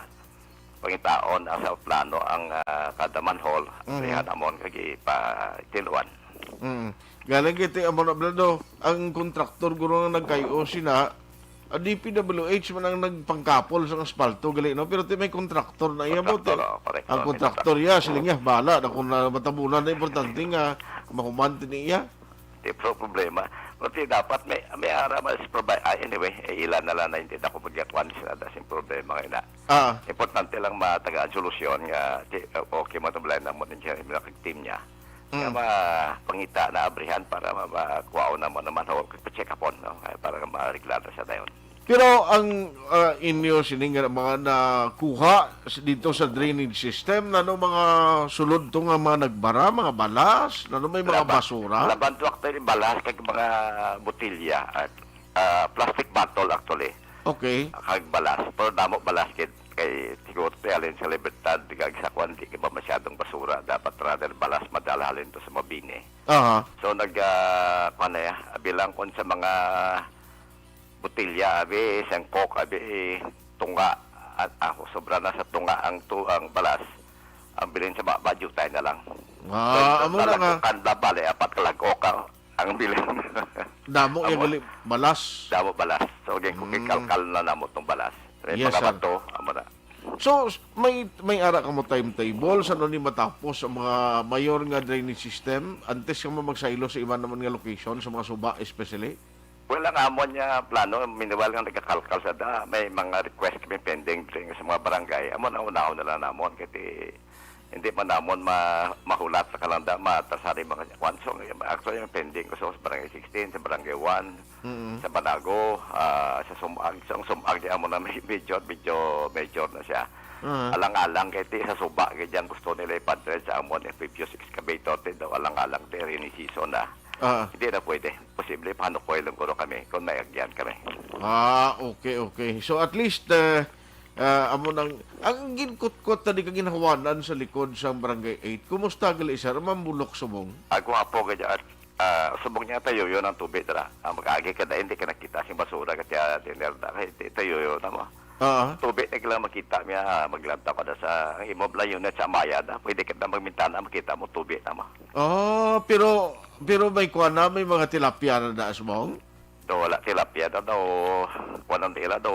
pangitaon ang sa plano ang, ah, kada manhole, Mhm. lihan amon kag ipatiluan. Mm. Galing kiti amo na blado. Ang kontraktor guro nga nagkayo sina, ah, D P W H man ang nagpangkapol sa aspalto gali, no? Pero ti may kontraktor na iya mo, Kontraktor, ti. oh, correct. Ang Oh, kontraktor iya, sila niya, bala na kung na matabunan na importante nga mahuman ti niya. Di pro problema. Pero ti dapat may, may ara mas provide. Ah, anyway, eh, ilan na lang na hindi na ako magyakuan sila. Dasing problema ngayon na. Ah. Importante lang matagaan solusyon nga ti, okay mo tablayan na mo din siya, yung mga team niya. Nga Mm. mapangita na abrihan para ma-, makuhaon na mo naman o pa-check upon, no? Ay, para ma-arreglar na siya dayon. Pero ang, ah, inyo sini nga mga nakuha s-, dito sa drainage system, nano mga sulod to nga mga nagbara, mga balas, nano may mga Laban, basura? laban to actually balas kag mga botilya at, ah, plastic bottle actually. Okay. Kag balas, pero damo balas kid kay siguro ti halin sa Libertad kag sa kuan di ba masyadong basura, dapat rather balas madala halin to sa Mabini. Aha. So nag, ah, kuan na ya, bilang kon sa mga botilya, abi, sang Coke, abi, tunga. At, ah, sobra na sa tunga ang tu-, ang balas. Ang bilin sa baba, jutay na lang. Ah, amo na nga. Kalagokan na, bali, apat kalagoka ang bilin. Damo ya gali, balas. Damo balas. So, again, kung kikalkal na namo tong balas. Yes, sir. Mga bato, amo na. So, s-, may, may ara ka mo timetable sa ano ni matapos ang mga mayor nga drainage system antes ka mo magsaylo sa iban naman nga location, sa mga suba especially? Well, ang amon nga plano, meanwhile nga nagakalkal sa da, may mga request kami pending diri sa mga barangay. Amo na unahon na lang namon kay ti, hindi man namon ma-, mahulat sa kalanda, matasari mga kwanso. Actually, yung pending ko sa Barangay sixteen, sa Barangay one, Mm. sa Banago, ah, sa Sumag. Sa Sumag, di amo na may major, medyo major na siya. Ah. Alang-alang kay ti sa suba, kay diyan gusto nila ipadre sa amon, yung previous excavator, ti daw alang-alang, ti rainy season na. Ah. Hindi na pwede. Posible, panukoy lang guro kami kung may agyan kami. Ah, okay, okay. So, at least, uh, uh, amo nang, ang ginkutkot na di ka ginhawanan sa likod sa Barangay eight. Kumusta gali, sir? Mambulok subong? Ako nga po, kaya, ah, subong niya tayo, yun ang tubig, dara. Ang mag-agi ka na, hindi ka nakita sing basura, kaya dinner na, kaya ti-, tayo, yun, tama. Ah. Tubig na lang makita niya, maglantaw ka na sa, ang imo bala unit sa Amaya na. Pwede ka na magmintana, makita mo tubig, tama. Oh, pero, pero may kuwan na, may mga tilapia na da, subong? Do, wala tilapia daw, daw, kuwan ang nila, daw,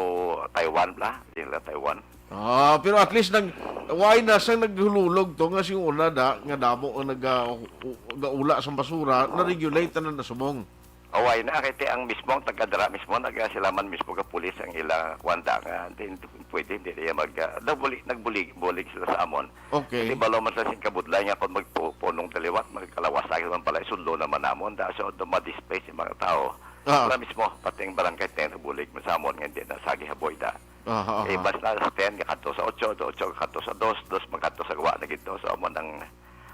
Taiwan bla, nila Taiwan. Ah, pero at least nag, why na sang naghululog to nga sing una da, nga damo ang naga-, gaula sa basura, na-regulate na na subong. Away na, kay ti ang mismo, ang taga dira mismo, naga sila man mismo ka pulis ang ila kuwan da nga, hindi, hindi pwede, hindi niya mag, ah, daw buli-, nagbulig, bulig sila sa amon. Okay. Kasi balo man sa sing kabudlay nga kung magpu-, punong daliwat, magkalawas sa man pala, isundo naman namon, da, so, do ma-displace yung mga tao. Ah. Wala mismo, pati ang barangay ten, bulig man sa amon, nga hindi na sagi haboy da. Ah, ah, Eh, ah. Basta sa ten, kakadto sa otso, sa otso, kakadto sa dos, dos, makadto sa gawa na gito. So, amo nang,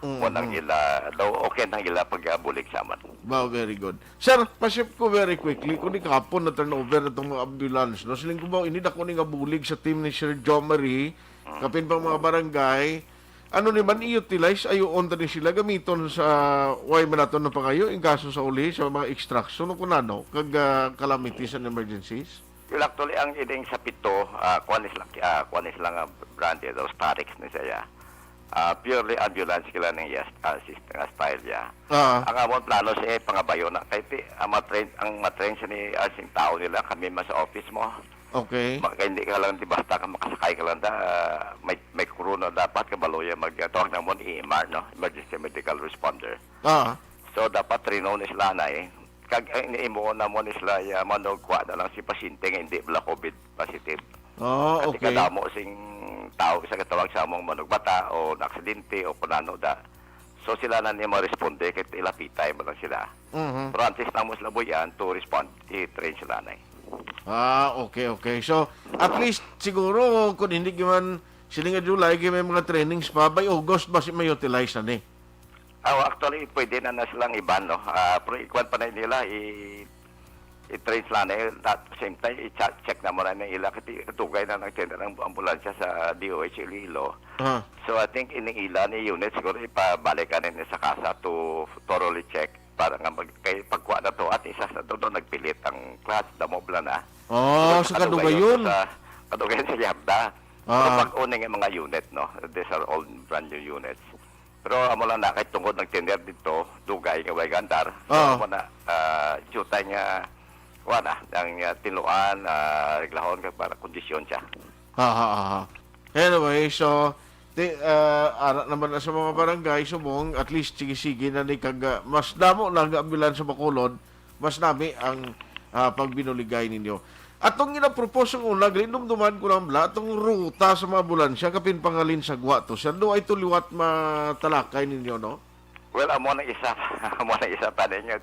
Mm, amo nang mm. ila, daw, okay nang ila pag-, ah, bulig sa amon. Wow, very good. Sir, pasip ko very quickly, kung ikapon na turnover na itong mga ambulance, no? Siling ko ba, ini dako ni nga bulig sa team ni Sir Jomari, Mm. kapin pang mga barangay, ano ni man i-utilize, ayuon ta ni sila gamiton sa way man naton na pangayo, in kaso sa uli, sa mga extraction, o kung ano, kag, ah, calamities and emergencies? Well, actually, ang ining sa pito, ah, kuwan is lang, ah, kuwan is lang, ah, brand, eh, those Tarex ni siya. Ah, purely ambulance kila ning, yes, ah, system, ah, style, yeah. Ah. Ang amon plano siya, eh, pangabayo na. Kay ti, ang matrain, ang matrain siya ni, ah, sing tao nila, kami man sa office mo. Okay. Ma-, kay hindi ka lang, di basta ka makasakay ka lang da, ah, may, may crew na dapat kabalo ya mag-, tawag namon E M R, no? Emergency Medical Responder. Ah. So, dapat train na sila na, eh. Kag, eh, imo na mo ni sila, ya, manugkwa na lang si pasyente nga hindi bala covid positive. Oh, Kasi okay. kadamo sing tao sa katawag sa among manugbata o naaksidente o kunano da. So, sila na ni maresponde kay ilapitay mo lang sila. Mhm. Pero antes na mo sila buyan to respond, i-train sila na, eh. Ah, okay, okay. So, at least, siguro, kung hindi man sila nga July, kay may mga trainings pa, by August, basi may utilize na ni. Oh, actually, pwede na na silang iban, no? Ah, pero ikuan pa na nila, i-, i-train sila na, eh. At the same time, i-check, check na mo na nila, kasi katugay na nagtender ang ambulansya sa D O H Iloilo. Ah. So, I think, ini ila ni unit, siguro, ipabalik ka na sa kasa to thoroughly check para nga mag-, kay pagkuha na to, at isa sa to, no, nagpilit ang class, damo bala na. Oh, So, sa kadugayon. Sa kadugayon sa Yarda. Ah. Pero pag-uning ang mga unit, no? These are all brand new units. Pero amo lang na kay tungod nagtender dito, dugay nga way gandar. So, Ah. amo na, ah, jutay nga, kuha na, ang, ah, tinuan, ah, reglahon ka para kondisyon siya. Ha, ha, ha, ha. Anyway, so, ti, ah, ara naman na sa mga barangay, subong, at least, sige-sige na ni kag, ah, mas damo na nga ambulansya sa Bacolod, mas nami ang, ah, pagbinuligay ninyo. Atong ginapropose ang una, gali, dumduman ko lang bala, atong ruta sa mga ambulansya, kapin pangalin sa Guato. Sir, do ay to liwat matalakay ninyo, no? Well, amo na isa, amo na isa pa ninyo.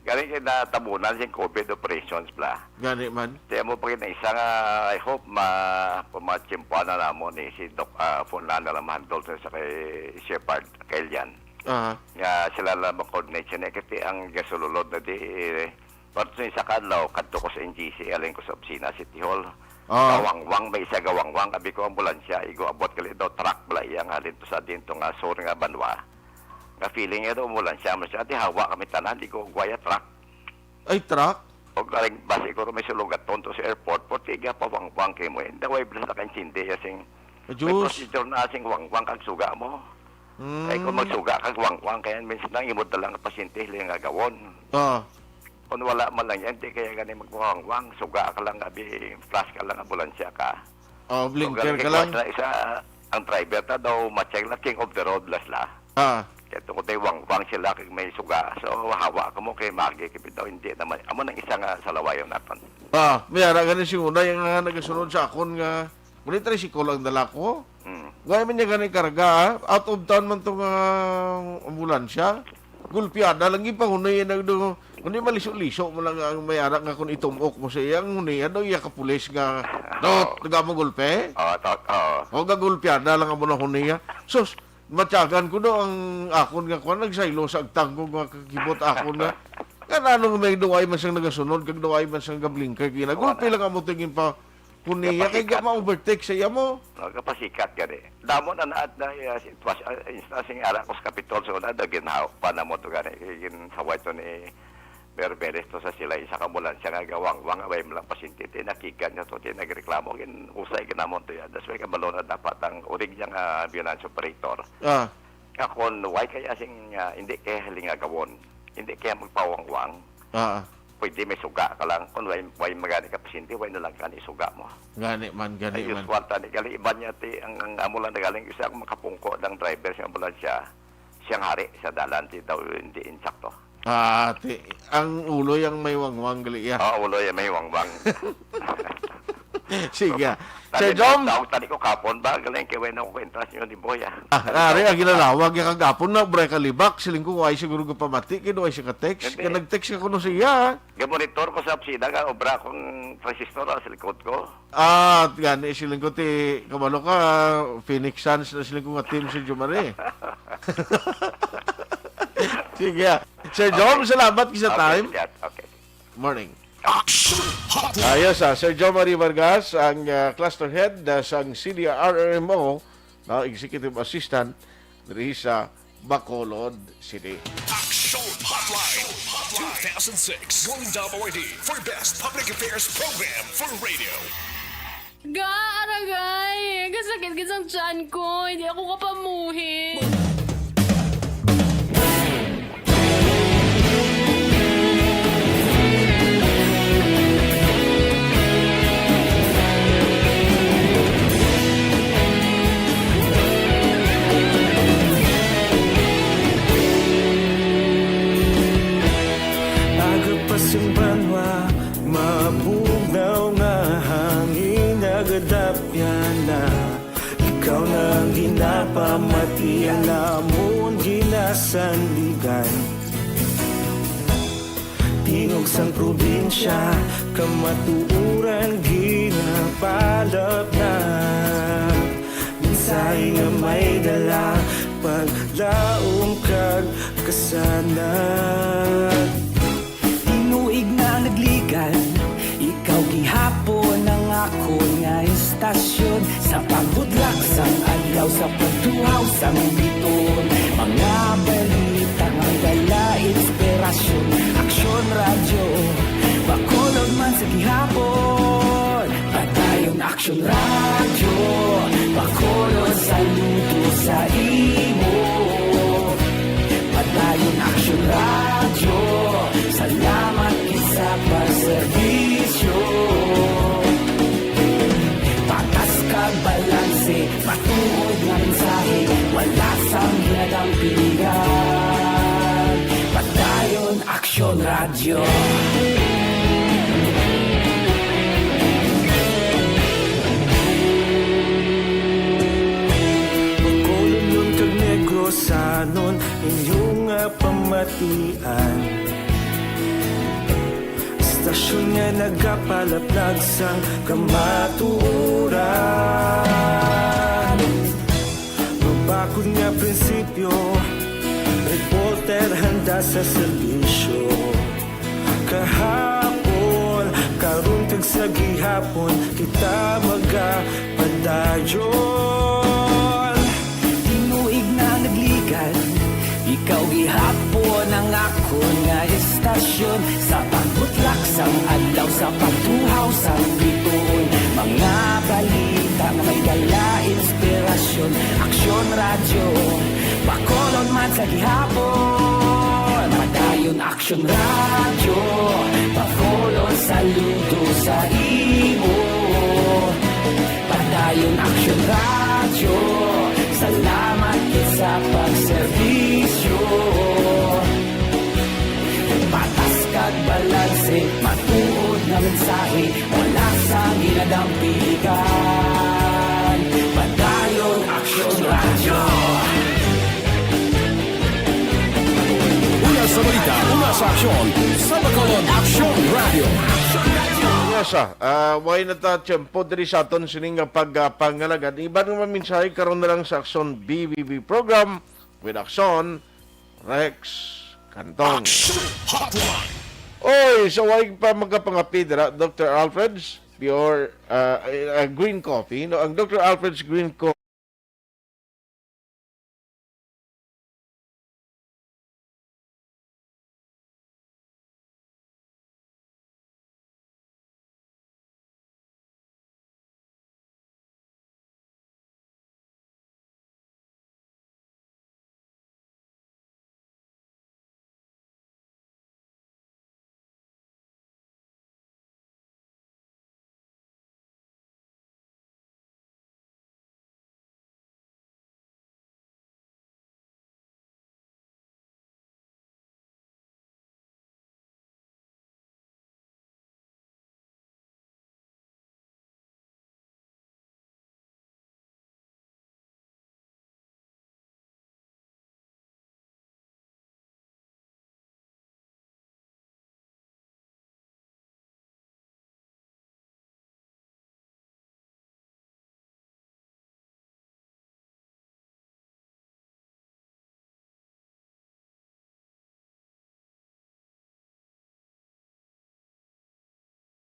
Galing kay natabunan sing covid operations bala. Gani man. Kaya mo pa na isa nga, I hope ma-, pamachimpuan na namo ni si Doc, ah, Fernando lang ma-handle sa kay Shepherd Kelian. Aha. Nga sila lang ma-coordinate siya ni, kasi ang gasululod na di, eh, pero sa isa ka adlaw, kadto ko sa N G C, alin ko sa opisina, City Hall. Ah. Gawangwang, may isa gawangwang, abi ko, ambulansya, igo abot gali daw, truck bala iya nga halin to sa dinto nga sur nga banwa. Nga feeling niya daw, ambulansya, mas siya, di hawa kami tanan, di ko, guwaya truck. Ay, truck? O galing, basi ko, may sulugaton to sa airport, portiga, pawangwang kay mo, eh. Daway, bala sa kaintindi, ya sing, May Diyos. Procedure na sing wangwang kag suga mo. Kay kung Hmm. magsuga kag wangwang, kaya minsan ang imo dalang pasyente, hiling nga gawon. Ah. Kung wala man lang yan, di kaya gani magwangwang, suga ka lang, abi, flash ka lang, ambulansya ka. Oh, So, blinker galing ka lang. Isa, ang driver ta daw, matyag lang, king of the road, las la. Ah. Kaya tungkol tayo, wangwang sila, kag may suga. So, hawa ka mo, kay magi, kay daw, hindi naman. Amo nang isa nga sa lawayon naton. Ah, may ara gani si Unay nga nagasunod sa akon nga, muli tricycle ang dala ko. Mm. Why man niya gani karga, ah? Out of town man to nga ambulansya. Gulpiada lang, ipahunay na do. Kundi maliso-liso mo lang ang may ara nga kung itumok mo sa iya, ang huniya daw iya ka pulis nga, "Dot, taga mo gulpe?" Oo, to-, oo. O, gagulpiada lang amo na huniya. Sus, matyagan ko do ang akon nga kwan, nagsaylo sa agtang ko nga kakibot akon nga. Nga nanong may duway man siyang nagasunod, kag duway man siyang gablingkay, kina, Oo, gulpi na. Lang amo tingin pa, huniya, kay Kapasikat. Ga-overtake sa iya mo. No, kapasikat gani. Damo na naat na, uh, sitwasyon, uh, instance nga ara ko sa Kapitol, so na, da ginhaw, pa na mo to gani, kay ginsaway to ni Mayor Perez to sa sila, isa ka ambulansya nga gawangwang, away mo lang pasyente, ti nakigan niya to, ti nagreklamo, gin-, usay ginamon to yan. That's why kabalo na dapat ang urig niya nga ambulance operator. Ah. Nga kung why kaya sing, ah, hindi kaya halingagawon, hindi kaya magpawangwang, Ah. pwede may suga ka lang. Kung why, why magani ka pasyente, why na lang ka ni suga mo? Gani man, gani Ay, man. Usual tani, gali iban niya ti, ang, ang amo lang nagaling, isa ang makapungko ng driver sa ambulansya, siyang hari sa dalan, ti daw hindi insakto. Ah, ti, ang ulo yang may wangwang gali iya. Ah, ulo yang may wangwang. Sige, ah. Sir Tani Jom. Tawag tani ko kapon ba? Galing kay wala ko kwenta sa inyo ni Boy, ah. Ah, ari, ang ginalawag niya kagapon na, bray kalibak, siling ko, why siguro ko pamati, kay why siya ka-text? Hindi. Kay nag-text ka kuno siya, ah. Gamonitor ko sa opisina nga obra kong transistor, ah, sa likod ko. Ah, gani, siling ko ti, kabalo ka, Phoenix Suns na siling ko nga team si Jomari. Sige, ah. Sir Jom, Okay. Salamat sa Okay, time. Yes, okay. Morning. Action Hotline. Ayos, ah, Sir Jomari Vargas, ang, ah, cluster head, ah, sang C D R R M O, na executive assistant diri sa Bacolod City. Action Hotline two thousand six, Golden Dove Awardee for Best Public Affairs Program for Radio. Ga, aragay! Kasakit gid sang tiyan ko. Hindi ako kapamuhi. Aga pa sing banwa, mabugnaw nga hangin nagadapyan na. Ikaw na ang ginapamati, ang amon ginasandigan. Tingog sang probinsya, kamatuoran ginapalapnag. Mensahe nga may dala, paglaom kag kasanag. Tinuig na nagligan, ikaw gihapon ang akon nga istasyon. Sa pagbudlak sang adlaw, sa pagtuhaw sang biton, mga balita nga may dala inspirasyon. Aksyon Radyo, Bacolod man sa gihapon. Padayon Aksyon Radyo, Bacolod, saludo sa imo. Padayon Aksyon Radyo, salamat gid sa pagserbisyo. Patas kag balanse, matuod nga mensahe, wala sang ginadampingan. Padayon Aksyon Radyo. Bacolodnon kag Negrosanon, inyo nga pamatian. Istasyon nga nagapalaplag sang kamatuoran. Mabakod nga prinsipyo, reporter handa sa serbisyo. Kahapon, karon kag sa gihapon, kita magapadayon. Tinuig na nagligan, ikaw gihapon ang akon nga istasyon. Sa pagbutlak sang adlaw, sa pagtuhaw sang bituon, mga balita nga may dala, Hapon, Padayon Aksyon Radyo, pakulon saludo sa imo. Padayon Aksyon Radyo, salamat gid sa pagserbisyo. Patas kag balanse, matuod nga mensahe, wala sang ginadampigan. Padayon Aksyon Radyo. Una sa balita, una sa aksyon, sa Bacolod Aksyon Radio. Yes, ah, ah, way na ta tiyempo diri sa aton sining nga pag-, ah, pangalagad. Iban nga mensahe karon na lang sa Aksyon B B B program with Aksyon Rex Cantong. Action Hotline. Oy, so way pa magkapangapi dira, Doctor Alfred's Pure, ah, ah, Green Coffee, no? Ang Doctor Alfred's Green Coffee.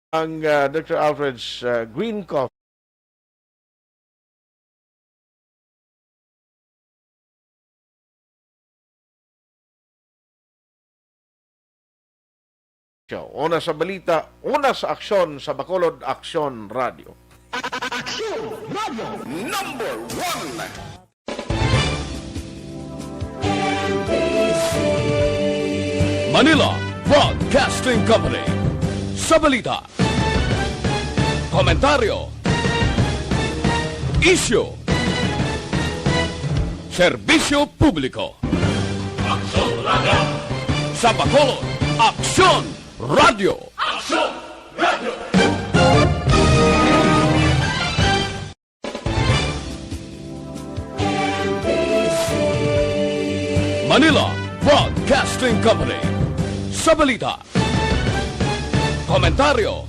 Ang, ah, Doctor Alfred's, ah, Green Coffee. Show. Una sa balita, una sa aksyon sa Bacolod Aksyon Radio. Aksyon Radio number one. Manila Broadcasting Company. Sa balita, komentaryo, isyu, serbisyo publiko. Aksyon Radio. Sa Bacolod, Aksyon Radio. Aksyon Radio. Manila Broadcasting Company. Sa balita, komentaryo,